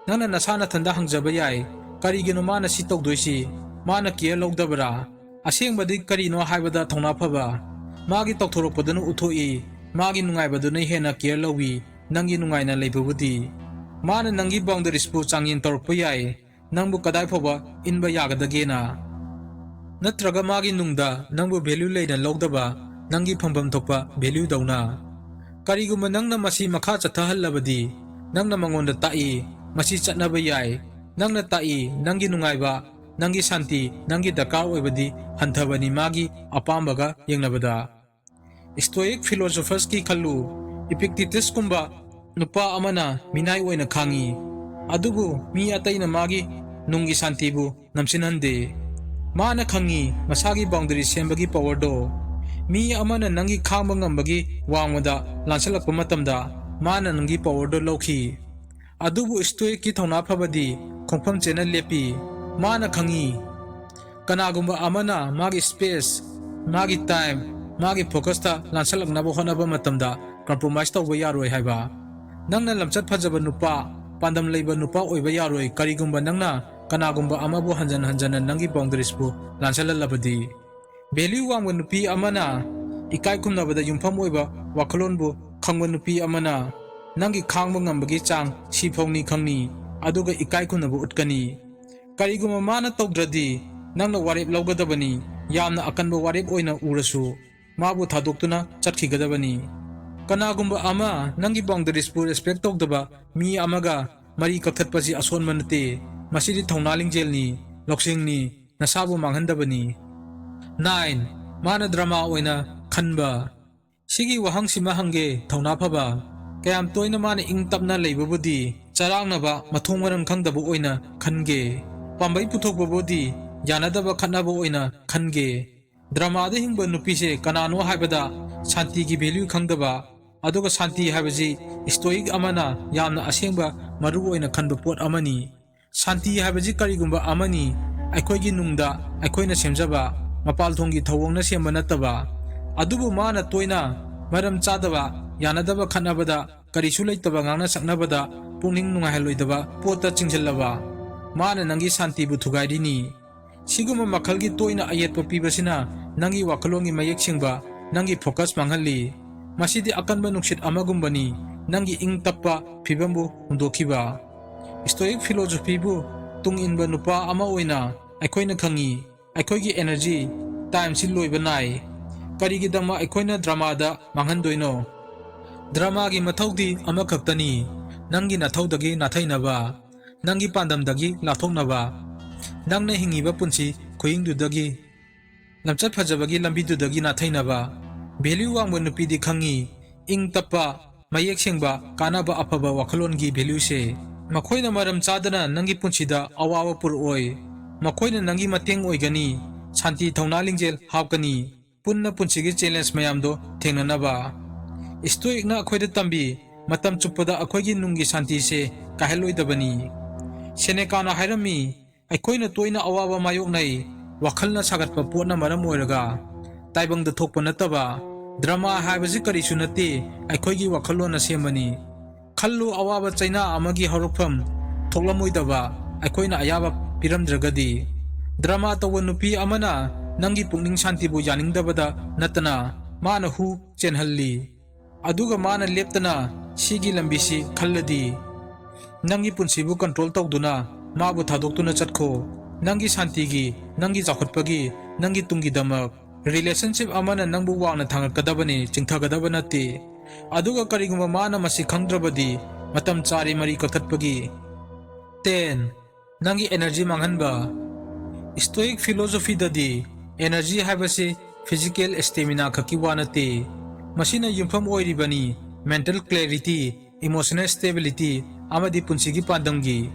ꯅꯪꯅ ꯅꯁꯥ ꯅꯊꯟꯗ ꯍꯪꯖꯕ ꯌꯥꯏ, "ꯀꯔꯤꯒꯤꯅꯣ ꯃꯥꯅ ꯁꯤ ꯇꯧꯗꯣꯏꯁꯤ? ꯃꯥꯅ care ꯂꯧꯗꯕ꯭ꯔꯥ?" ꯑꯁꯦꯡꯕꯗꯤ ꯀꯔꯤꯅꯣ ꯍꯥꯏꯕꯗ ꯊꯧꯅꯥ ꯐꯕ꯫ ꯃꯥꯒꯤ ꯇꯧꯊꯣꯔꯛꯄꯗꯨꯅ ꯎꯠꯊꯣꯛꯏ, ꯃꯥꯒꯤ ꯅꯨꯡꯉꯥꯏꯕꯗꯨꯅ ꯍꯦꯟꯅ care ꯂꯧꯏ, ꯅꯪꯒꯤ ꯅꯨꯡꯉꯥꯏꯅ ꯂꯩꯕꯕꯨꯗꯤ꯫ ꯃꯥꯅ ꯅꯪꯒꯤ boundariesꯄꯨ ꯆꯥꯡꯌꯦꯡ ꯇꯧꯔꯛꯄ ꯌꯥꯏ, ꯅꯪꯕꯨ ꯀꯗꯥꯏ ꯐꯥꯎꯕ ꯏꯟꯕ ꯌꯥꯒꯗꯒꯦꯅ꯫ ꯅꯠꯇ꯭ꯔꯒ ꯃꯥꯒꯤ ꯅꯨꯡꯗ ꯅꯪꯕꯨ value ꯂꯩꯅ ꯂꯧꯗꯕ, ꯅꯪꯒꯤ ꯐꯪꯐꯝ ꯊꯣꯛꯄ valueꯗꯧꯅ꯫ ꯀꯔꯤꯒꯨꯝꯕ ꯅꯪꯅ ꯃꯁꯤ ꯃꯈꯥ ꯆꯠꯊꯍꯜꯂꯕꯗꯤ, ꯅꯪꯅ ꯃꯉꯣꯟꯗ ꯇꯥꯛꯏ, "ꯃꯁꯤ ꯆꯠꯅꯕ ꯌꯥꯏ"꯫ ꯅꯪꯅ ꯇꯥꯛꯏ, ꯅꯪꯒꯤ ꯅꯨꯡꯉꯥꯏꯕ, ꯅꯪꯒꯤ ꯁꯥꯟꯇꯤ, ꯅꯪꯒꯤ ꯗꯔꯀꯥꯔ ꯑꯣꯏꯕꯗꯤ ꯍꯟꯊꯕꯅꯤ ꯃꯥꯒꯤ ꯑꯄꯥꯝꯕꯒ ꯌꯦꯡꯅꯕꯗ꯫ Stoic philosophersꯀꯤ ꯈꯜꯂꯨ, Epictetusꯀꯨꯝꯕ ꯅꯨꯄꯥ ꯑꯃꯅ ꯃꯤꯅꯥꯏ ꯑꯣꯏꯅ ꯈꯥꯡꯉꯤ, ꯑꯗꯨꯕꯨ ꯃꯤ ꯑꯇꯩꯅ ꯃꯥꯒꯤ ꯅꯨꯡꯒꯤ ꯁꯥꯟꯇꯤꯕꯨ ꯅꯝꯁꯤꯟꯍꯟꯗꯦ꯫ ꯃꯥꯅ ꯈꯪꯉꯤ ꯃꯁꯥꯒꯤ boundary ꯁꯦꯝꯕꯒꯤ powerꯗꯣ꯫ ꯃꯤ ꯑꯃꯅ ꯅꯪꯒꯤ ꯈꯥꯡꯕ ꯉꯝꯕꯒꯤ ꯋꯥꯡꯃꯗ ꯂꯥꯟꯁꯤꯜꯂꯛꯄ ꯃꯇꯝꯗ ꯃꯥꯅ ꯅꯪꯒꯤ powerꯗꯣ ꯂꯧꯈꯤ꯫ ꯑꯗꯨꯕꯨ Stoicꯀꯤ ꯊꯧꯅꯥ ꯐꯕꯗꯤ ꯈꯣꯡꯐꯝ ꯆꯦꯠꯅ ꯂꯦꯞꯄꯤ꯫ ꯃꯥꯅ ꯈꯪꯉꯤ, ꯀꯅꯥꯒꯨꯝꯕ ꯑꯃꯅ ꯃꯥꯒꯤ space, ꯃꯥꯒꯤ time, ꯃꯥꯒꯤ focusꯇ ꯂꯥꯟꯁꯤꯜꯂꯛꯅꯕ ꯍꯣꯠꯅꯕ ꯃꯇꯝꯗ compromise ꯇꯧꯕ ꯌꯥꯔꯣꯏ ꯍꯥꯏꯕ꯫ ꯅꯪꯅ ꯂꯝꯆꯠ ꯐꯖꯕ ꯅꯨꯄꯥ, ꯄꯥꯟꯗꯝ ꯂꯩꯕ ꯅꯨꯄꯥ ꯑꯣꯏꯕ ꯌꯥꯔꯣꯏ, ꯀꯔꯤꯒꯨꯝꯕ ꯅꯪꯅ ꯀꯅꯥꯒꯨꯝꯕ ꯑꯃꯕꯨ ꯍꯟꯖꯟ ꯍꯟꯖꯟꯅ ꯅꯪꯒꯤ boundariesꯄꯨ ꯂꯥꯟꯁꯜꯍꯜꯂꯕꯗꯤ꯫ Value ꯋꯥꯡꯕ ꯅꯨꯄꯤ ꯑꯃꯅ ꯏꯀꯥꯏ ꯈꯨꯝꯅꯕꯗ ꯌꯨꯝꯐꯝ ꯑꯣꯏꯕ ꯋꯥꯈꯜꯂꯣꯟꯕꯨ ꯈꯪꯕ ꯅꯨꯄꯤ ꯑꯃꯅ ꯅꯪꯒꯤ ꯈꯥꯡꯕ ꯉꯝꯕꯒꯤ ꯆꯥꯡ ꯁꯤꯐꯧꯅꯤ ꯈꯪꯅꯤ, ꯑꯗꯨꯒ ꯏꯀꯥꯏ ꯈꯨꯝꯅꯕ ꯎꯠꯀꯅꯤ꯫ ꯀꯔꯤꯒꯨꯝꯕ ꯃꯥꯅ ꯇꯧꯗ꯭ꯔꯗꯤ, ꯅꯪꯅ ꯋꯥꯔꯦꯞ ꯂꯧꯒꯗꯕꯅꯤ, ꯌꯥꯝꯅ ꯑꯀꯟꯕ ꯋꯥꯔꯦꯞ ꯑꯣꯏꯅ ꯎꯔꯁꯨ꯫ ꯃꯥꯕꯨ ꯊꯥꯗꯣꯛꯇꯨꯅ ꯆꯠꯈꯤꯒꯗꯕꯅꯤ꯫ ꯀꯅꯥꯒꯨꯝꯕ ꯑꯃ ꯅꯪꯒꯤ boundariesꯄꯨ respect ꯇꯧꯗꯕ ꯃꯤ ꯑꯃꯒ ꯃꯔꯤ ꯀꯛꯊꯠꯄꯁꯤ ꯑꯁꯣꯟꯕ ꯅꯠꯇꯦ꯫ ꯃꯁꯤꯗꯤ ꯊꯧꯅꯥ ꯂꯤꯡꯖꯦꯜꯅꯤ, ꯂꯧꯁꯤꯡꯅꯤ, ꯅꯁꯥꯕꯨ ꯃꯥꯡꯍꯟꯗꯕꯅꯤ꯫ Nine, ꯃꯥꯅ drama ꯑꯣꯏꯅ ꯈꯟꯕ꯫ ꯁꯤꯒꯤ ꯋꯥꯍꯪꯁꯤꯃ ꯍꯪꯒꯦ, ꯊꯧꯅꯥ ꯐꯕ꯫ ꯀꯌꯥꯝ ꯇꯣꯏꯅ ꯃꯥꯅ ꯏꯪ ꯇꯞꯅ ꯂꯩꯕꯕꯨꯗꯤ ꯆꯔꯥꯡꯅꯕ, ꯃꯊꯣꯡ ꯃꯔꯝ ꯈꯪꯗꯕ ꯑꯣꯏꯅ ꯈꯟꯒꯦ? ꯄꯥꯝꯕꯩ ꯄꯨꯊꯣꯛꯄꯕꯨꯗꯤ ꯌꯥꯅꯗꯕ, ꯈꯠꯅꯕ ꯑꯣꯏꯅ ꯈꯟꯒꯦ? Dramaꯗ ꯍꯤꯡꯕ ꯅꯨꯄꯤꯁꯦ ꯀꯅꯥꯅꯣ ꯍꯥꯏꯕꯗ ꯁꯥꯟꯇꯤꯒꯤ value ꯈꯪꯗꯕ, ꯑꯗꯨꯒ ꯁꯥꯟꯇꯤ ꯍꯥꯏꯕꯁꯤ stoic ꯑꯃꯅ ꯌꯥꯝꯅ ꯑꯁꯦꯡꯕ, ꯃꯔꯨ ꯑꯣꯏꯅ ꯈꯟꯕ ꯄꯣꯠ ꯑꯃꯅꯤ꯫ ꯁꯥꯟꯇꯤ ꯍꯥꯏꯕꯁꯤ ꯀꯔꯤꯒꯨꯝꯕ ꯑꯃꯅꯤ, ꯑꯩꯈꯣꯏꯒꯤ ꯅꯨꯡꯗ ꯑꯩꯈꯣꯏꯅ ꯁꯦꯝꯖꯕ, ꯃꯄꯥꯜ ꯊꯣꯡꯒꯤ ꯊꯧꯑꯣꯡꯅ ꯁꯦꯝꯕ ꯅꯠꯇꯕ꯫ ꯑꯗꯨꯕꯨ ꯃꯥꯅ ꯇꯣꯏꯅ ꯃꯔꯝ ꯆꯥꯗꯕ, ꯌꯥꯅꯗꯕ ꯈꯠꯅꯕꯗ, ꯀꯔꯤꯁꯨ ꯂꯩꯇꯕ ꯉꯥꯡꯅ ꯁꯛꯅꯕꯗ ꯄꯨꯛꯅꯤꯡ ꯅꯨꯡꯉꯥꯏꯍꯜꯂꯣꯏꯗꯕ ꯄꯣꯠꯇ ꯆꯤꯡꯁꯤꯜꯂꯕ, ꯃꯥꯅ ꯅꯪꯒꯤ ꯁꯥꯟꯇꯤꯕꯨ ꯊꯨꯒꯥꯏꯔꯤꯅꯤ꯫ ꯁꯤꯒꯨꯝꯕ ꯃꯈꯜꯒꯤ ꯇꯣꯏꯅ ꯑꯌꯦꯠꯄ ꯄꯤꯕꯁꯤꯅ ꯅꯪꯒꯤ ꯋꯥꯈꯜꯂꯣꯟꯒꯤ ꯃꯌꯦꯛ ꯁꯦꯡꯕ, ꯅꯪꯒꯤ focus ꯃꯥꯡꯍꯜꯂꯤ꯫ ꯃꯁꯤꯗꯤ ꯑꯀꯟꯕ ꯅꯨꯡꯁꯤꯠ ꯑꯃꯒꯨꯝꯕꯅꯤ, ꯅꯪꯒꯤ ꯏꯪ ꯇꯞꯄ ꯐꯤꯕꯝꯕꯨ ꯍꯨꯟꯗꯣꯛꯈꯤꯕ꯫ Stoic philosophyꯕꯨ ꯇꯨꯡ ꯏꯟꯕ ꯅꯨꯄꯥ ꯑꯃ ꯑꯣꯏꯅ ꯑꯩꯈꯣꯏꯅ ꯈꯪꯏ, ꯑꯩꯈꯣꯏꯒꯤ energy, timeꯁꯤ ꯂꯣꯏꯕ ꯅꯥꯏ꯫ ꯀꯔꯤꯒꯤꯗꯃꯛ ꯑꯩꯈꯣꯏꯅ dramaꯗ ꯃꯥꯡꯍꯟꯗꯣꯏꯅꯣ? Dramaꯒꯤ ꯃꯊꯧꯗꯤ ꯑꯃꯈꯛꯇꯅꯤ, ꯅꯪꯒꯤ ꯅꯊꯧꯗꯒꯤ ꯅꯥꯊꯩꯅꯕ, ꯅꯪꯒꯤ ꯄꯥꯟꯗꯝꯗꯒꯤ ꯂꯥꯞꯊꯣꯛꯅꯕ, ꯅꯪꯅ ꯍꯤꯡꯉꯤꯕ ꯄꯨꯟꯁꯤ ꯈꯨꯍꯤꯡꯗꯨꯗꯒꯤ, ꯂꯝꯆꯠ ꯐꯖꯕꯒꯤ ꯂꯝꯕꯤꯗꯨꯗꯒꯤ ꯅꯥꯊꯩꯅꯕ꯫ Value ꯋꯥꯡꯕ ꯅꯨꯄꯤꯗꯤ ꯈꯪꯉꯤ, ꯏꯪ ꯇꯞꯄ, ꯃꯌꯦꯛ ꯁꯦꯡꯕ, ꯀꯥꯟꯅꯕ, ꯑꯐꯕ ꯋꯥꯈꯜꯂꯣꯟꯒꯤ valueꯁꯦ꯫ ꯃꯈꯣꯏꯅ ꯃꯔꯝ ꯆꯥꯗꯅ ꯅꯪꯒꯤ ꯄꯨꯟꯁꯤꯗ ꯑꯋꯥꯕ ꯄꯨꯔꯛꯑꯣꯏ꯫ ꯃꯈꯣꯏꯅ ꯅꯪꯒꯤ ꯃꯇꯦꯡ ꯑꯣꯏꯒꯅꯤ, ꯁꯥꯟꯇꯤ, ꯊꯧꯅꯥ ꯂꯤꯡꯖꯦꯜ ꯍꯥꯞꯀꯅꯤ, ꯄꯨꯟꯅ ꯄꯨꯟꯁꯤꯒꯤ challenge ꯃꯌꯥꯝꯗꯣ ꯊꯦꯡꯅꯅꯕ꯫ Stoicꯅ ꯑꯩꯈꯣꯏꯗ ꯇꯝꯕꯤ, ꯃꯇꯝ ꯆꯨꯞꯄꯗ ꯑꯩꯈꯣꯏꯒꯤ ꯅꯨꯡꯒꯤ ꯁꯥꯟꯇꯤꯁꯦ ꯀꯥꯏꯍꯜꯂꯣꯏꯗꯕꯅꯤ꯫ Senecaꯅ ꯍꯥꯏꯔꯝꯃꯤ, ꯑꯩꯈꯣꯏꯅ ꯇꯣꯏꯅ ꯑꯋꯥꯕ ꯃꯥꯌꯣꯛꯅꯩ, ꯋꯥꯈꯜꯅ ꯁꯥꯒꯠꯄ ꯄꯣꯠꯅ ꯃꯔꯝ ꯑꯣꯏꯔꯒ꯫ ꯇꯥꯏꯕꯪꯗ ꯊꯣꯛꯄ ꯅꯠꯇꯕ, ꯗ꯭ꯔꯃꯥ ꯍꯥꯏꯕꯁꯤ ꯀꯔꯤꯁꯨ ꯅꯠꯇꯦ, ꯑꯩꯈꯣꯏꯒꯤ ꯋꯥꯈꯜꯂꯣꯟꯅ ꯁꯦꯝꯕꯅꯤ꯫ ꯈꯜꯂꯨ, ꯑꯋꯥꯕ ꯆꯩꯅꯥ ꯑꯃꯒꯤ ꯍꯧꯔꯛꯐꯝ ꯊꯣꯛꯂꯝꯃꯣꯏꯗꯕ ꯑꯩꯈꯣꯏꯅ ꯑꯌꯥꯕ ꯄꯤꯔꯝꯗ꯭ꯔꯒꯗꯤ꯫ ꯗ꯭ꯔꯃꯥ ꯇꯧꯕ ꯅꯨꯄꯤ ꯑꯃꯅ ꯅꯪꯒꯤ ꯄꯨꯛꯅꯤꯡ ꯁꯥꯟꯇꯤꯕꯨ ꯌꯥꯅꯤꯡꯗꯕꯗ ꯅꯠꯇꯅ ꯃꯥꯅ ꯍꯨ ꯆꯦꯟꯍꯜꯂꯤ꯫ ꯑꯗꯨꯒ ꯃꯥꯅ ꯂꯦꯞꯇꯅ ꯁꯤꯒꯤ ꯂꯝꯕꯤꯁꯤ ꯈꯜꯂꯗꯤ, ꯅꯪꯒꯤ ꯄꯨꯟꯁꯤꯕꯨ ꯀꯟꯇ꯭ꯔꯣꯜ ꯇꯧꯗꯨꯅ ꯃꯥꯕꯨ ꯊꯥꯗꯣꯛꯇꯨꯅ ꯆꯠꯈꯣ꯫ ꯅꯪꯒꯤ ꯁꯥꯟꯇꯤꯒꯤ, ꯅꯪꯒꯤ ꯆꯥꯎꯈꯠꯄꯒꯤ, ꯅꯪꯒꯤ ꯇꯨꯡꯒꯤꯗꯃꯛ꯫ ꯔꯤꯂꯦꯁꯟꯁꯤꯞ ꯑꯃꯅ ꯅꯪꯕꯨ ꯋꯥꯡꯅ ꯊꯥꯡꯒꯠꯀꯗꯕꯅꯤ, ꯆꯤꯡꯊꯒꯗꯕ ꯅꯠꯇꯦ꯫ ꯑꯗꯨꯒ ꯀꯔꯤꯒꯨꯝꯕ ꯃꯥꯅ ꯃꯁꯤ ꯈꯪꯗ꯭ꯔꯕꯗꯤ, ꯃꯇꯝ ꯆꯥꯔꯦ ꯃꯔꯤ ꯀꯛꯊꯠꯄꯒꯤ꯫ ꯇꯦꯟ, ꯅꯪꯒꯤ ꯑꯦꯅꯔꯖꯤ ꯃꯥꯡꯍꯟꯕ꯫ ꯁ꯭ꯇꯣꯏꯛ ꯐꯤꯂꯣꯁꯣꯐꯤꯗꯗꯤ ꯑꯦꯅꯔꯖꯤ ꯍꯥꯏꯕꯁꯤ ꯐꯤꯖꯤꯀꯦꯜ ꯁ꯭ꯇꯦꯃꯤꯅꯥ ꯈꯛꯀꯤ ꯋꯥ ꯅꯠꯇꯦ꯫ ꯃꯁꯤꯅ ꯌꯨꯝꯐꯝ ꯑꯣꯏꯔꯤꯕꯅꯤ ꯃꯦꯟꯇꯦꯜ ꯀ꯭ꯂꯦꯔꯤꯇꯤ, ꯏꯃꯣꯁꯅꯦꯜ ꯁ꯭ꯇꯦꯕꯤꯂꯤꯇꯤ ꯑꯃꯗꯤ ꯄꯨꯟꯁꯤꯒꯤ ꯄꯥꯟꯗꯝꯒꯤ꯫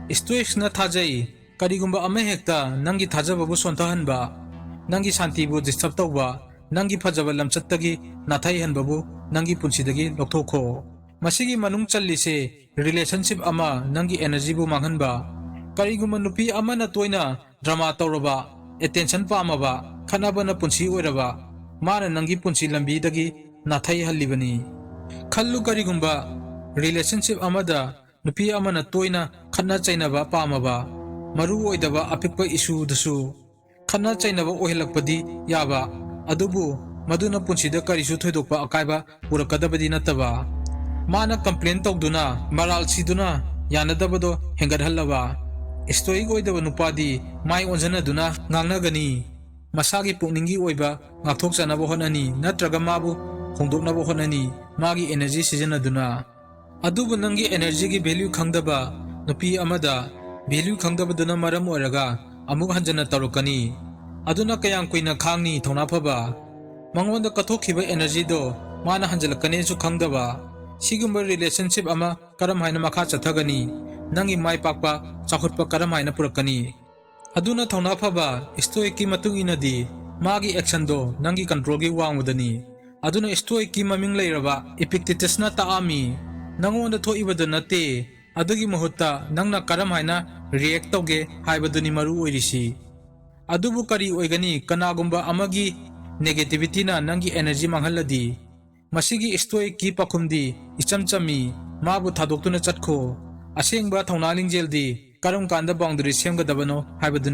ꯁ꯭ꯇꯣꯏꯛꯁꯅ ꯊꯥꯖꯩ, ꯀꯔꯤꯒꯨꯝꯕ ꯑꯃ ꯍꯦꯛꯇ ꯅꯪꯒꯤ ꯊꯥꯖꯕꯕꯨ ꯁꯣꯟꯊꯍꯟꯕ, ꯅꯪꯒꯤ ꯁꯥꯟꯇꯤꯕꯨ ꯗꯤꯁꯇꯔꯕ ꯇꯧꯕ, ꯅꯪꯒꯤ ꯐꯖꯕ ꯂꯝꯆꯠꯇꯒꯤ ꯅꯥꯊꯩꯍꯟꯕꯕꯨ ꯅꯪꯒꯤ ꯄꯨꯟꯁꯤꯗꯒꯤ ꯂꯧꯊꯣꯛꯈꯣ꯫ ꯃꯁꯤꯒꯤ ꯃꯅꯨꯡ ꯆꯜꯂꯤꯁꯦ ꯔꯤꯂꯦꯁꯟꯁꯤꯞ ꯑꯃ ꯅꯪꯒꯤ ꯑꯦꯅꯔꯖꯤꯕꯨ ꯃꯥꯡꯍꯟꯕ꯫ ꯀꯔꯤꯒꯨꯝꯕ ꯅꯨꯄꯤ ꯑꯃꯅ ꯇꯣꯏꯅ ꯗ꯭ꯔꯃꯥ ꯇꯧꯔꯕ, ꯑꯦꯇꯦꯟꯁꯟ ꯄꯥꯝꯃꯕ, ꯈꯠꯅꯕꯅ ꯄꯨꯟꯁꯤ ꯑꯣꯏꯔꯕ, ꯃꯥꯅ ꯅꯪꯒꯤ ꯄꯨꯟꯁꯤ ꯂꯝꯕꯤꯗꯒꯤ ꯅꯥꯊꯩꯍꯜꯂꯤꯕꯅꯤ꯫ ꯈꯜꯂꯨ, ꯀꯔꯤꯒꯨꯝꯕ ꯔꯤꯂꯦꯁꯟꯁꯤꯞ ꯑꯃꯗ ꯅꯨꯄꯤ ꯑꯃꯅ ꯇꯣꯏꯅ ꯈꯠꯅ ꯆꯩꯅꯕ ꯄꯥꯝꯃꯕ, ꯃꯔꯨ ꯑꯣꯏꯗꯕ ꯑꯄꯤꯛꯄ ꯏꯁꯨꯗꯁꯨ ꯈꯠꯅ ꯆꯩꯅꯕ ꯑꯣꯏꯍꯜꯂꯛꯄꯗꯤ ꯌꯥꯕ, ꯑꯗꯨꯕꯨ ꯃꯗꯨꯅ ꯄꯨꯟꯁꯤꯗ ꯀꯔꯤꯁꯨ ꯊꯣꯏꯗꯣꯛꯄ ꯑꯀꯥꯏꯕ ꯄꯨꯔꯛꯀꯗꯕꯗꯤ ꯅꯠꯇꯕ꯫ ꯃꯥꯅ ꯀꯝꯄ꯭ꯂꯦꯟ ꯇꯧꯗꯨꯅ, ꯃꯔꯥꯜ ꯁꯤꯗꯨꯅ ꯌꯥꯅꯗꯕꯗꯣ ꯍꯦꯟꯒꯠꯍꯜꯂꯕ꯫ ꯁ꯭ꯇꯣꯏꯛ ꯑꯣꯏꯗꯕ ꯅꯨꯄꯥꯗꯤ ꯃꯥꯏ ꯑꯣꯟꯁꯤꯟꯅꯗꯨꯅ ꯉꯥꯡꯅꯒꯅꯤ꯫ ꯃꯁꯥꯒꯤ ꯄꯨꯛꯅꯤꯡꯒꯤ ꯑꯣꯏꯕ ꯉꯥꯛꯊꯣꯛꯆꯅꯕ ꯍꯣꯠꯅꯅꯤ, ꯅꯠꯇ꯭ꯔꯒ ꯃꯥꯕꯨ ꯍꯣꯡꯗꯣꯛꯅꯕ ꯍꯣꯠꯅꯅꯤ, ꯃꯥꯒꯤ ꯑꯦꯅꯔꯖꯤ ꯁꯤꯖꯤꯟꯅꯗꯨꯅ꯫ ꯑꯗꯨꯕꯨ ꯅꯪꯒꯤ ꯑꯦꯅꯔꯖꯤꯒꯤ ꯚꯦꯂ꯭ꯌꯨ ꯈꯪꯗꯕ ꯅꯨꯄꯤ ꯑꯃꯗ ꯚꯦꯂ꯭ꯌꯨ ꯈꯪꯗꯕꯗꯨꯅ ꯃꯔꯝ ꯑꯣꯏꯔꯒ ꯑꯃꯨꯛ ꯍꯟꯖꯟꯅ ꯇꯧꯔꯛꯀꯅꯤ꯫ ꯑꯗꯨꯅ ꯀꯌꯥꯝ ꯀꯨꯏꯅ ꯈꯥꯡꯅꯤ, ꯊꯧꯅꯥ ꯐꯕ? ꯃꯉꯣꯟꯗ ꯀꯠꯊꯣꯛꯈꯤꯕ ꯑꯦꯅꯔꯖꯤꯗꯣ ꯃꯥꯅ ꯍꯟꯖꯤꯜꯂꯛꯀꯅꯤꯁꯨ ꯈꯪꯗꯕ꯫ ꯁꯤꯒꯨꯝꯕ ꯔꯤꯂꯦꯁꯟꯁꯤꯞ ꯑꯃ ꯀꯔꯝ ꯍꯥꯏꯅ ꯃꯈꯥ ꯆꯠꯊꯒꯅꯤ? ꯅꯪꯒꯤ ꯃꯥꯏ ꯄꯥꯛꯄ, ꯆꯥꯎꯈꯠꯄ ꯀꯔꯝ ꯍꯥꯏꯅ ꯄꯨꯔꯛꯀꯅꯤ? ꯑꯗꯨꯅ ꯊꯧꯅꯥ ꯐꯕ ꯁ꯭ꯇꯣꯏꯛꯀꯤ ꯃꯇꯨꯡ ꯏꯟꯅꯗꯤ ꯃꯥꯒꯤ ꯑꯦꯛꯁꯟꯗꯣ ꯅꯪꯒꯤ ꯀꯟꯇ꯭ꯔꯣꯜꯒꯤ ꯋꯥꯡꯃꯗꯅꯤ꯫ ꯑꯗꯨꯅ ꯁ꯭ꯇꯣꯏꯛꯀꯤ ꯃꯃꯤꯡ ꯂꯩꯔꯕ ꯏꯄꯤꯛꯇꯦꯇꯁꯅ ꯇꯥꯛꯑꯝꯃꯤ, ꯅꯉꯣꯟꯗ ꯊꯣꯛꯏꯕꯗ ꯅꯠꯇꯦ, ꯑꯗꯨꯒꯤ ꯃꯍꯨꯠꯇ ꯅꯪꯅ ꯀꯔꯝ ꯍꯥꯏꯅ ꯔꯤꯌꯦꯛ ꯇꯧꯒꯦ ꯍꯥꯏꯕꯗꯨꯅꯤ ꯃꯔꯨ ꯑꯣꯏꯔꯤꯁꯤ꯫ ꯑꯗꯨꯕꯨ ꯀꯔꯤ ꯑꯣꯏꯒꯅꯤ, ꯀꯅꯥꯒꯨꯝꯕ ꯑꯃꯒꯤ Negativityꯅ ꯅꯪꯒꯤ energy ꯃꯥꯡꯍꯜꯂꯗꯤ, ꯃꯁꯤꯒꯤ stoicꯀꯤ ꯄꯥꯎꯈꯨꯝꯗꯤ ꯏꯆꯝ ꯆꯝꯃꯤ, ꯃꯥꯕꯨ ꯊꯥꯗꯣꯛꯇꯨꯅ ꯆꯠꯈꯣ꯫ ꯑꯁꯦꯡꯕ ꯊꯧꯅꯥ ꯂꯤꯡꯖꯦꯜꯗꯤ ꯀꯔꯝ ꯀꯥꯟꯗ boundary ꯁꯦꯝꯒꯗꯕꯅꯣ ꯍꯥꯏꯕꯗꯨꯅꯤ꯫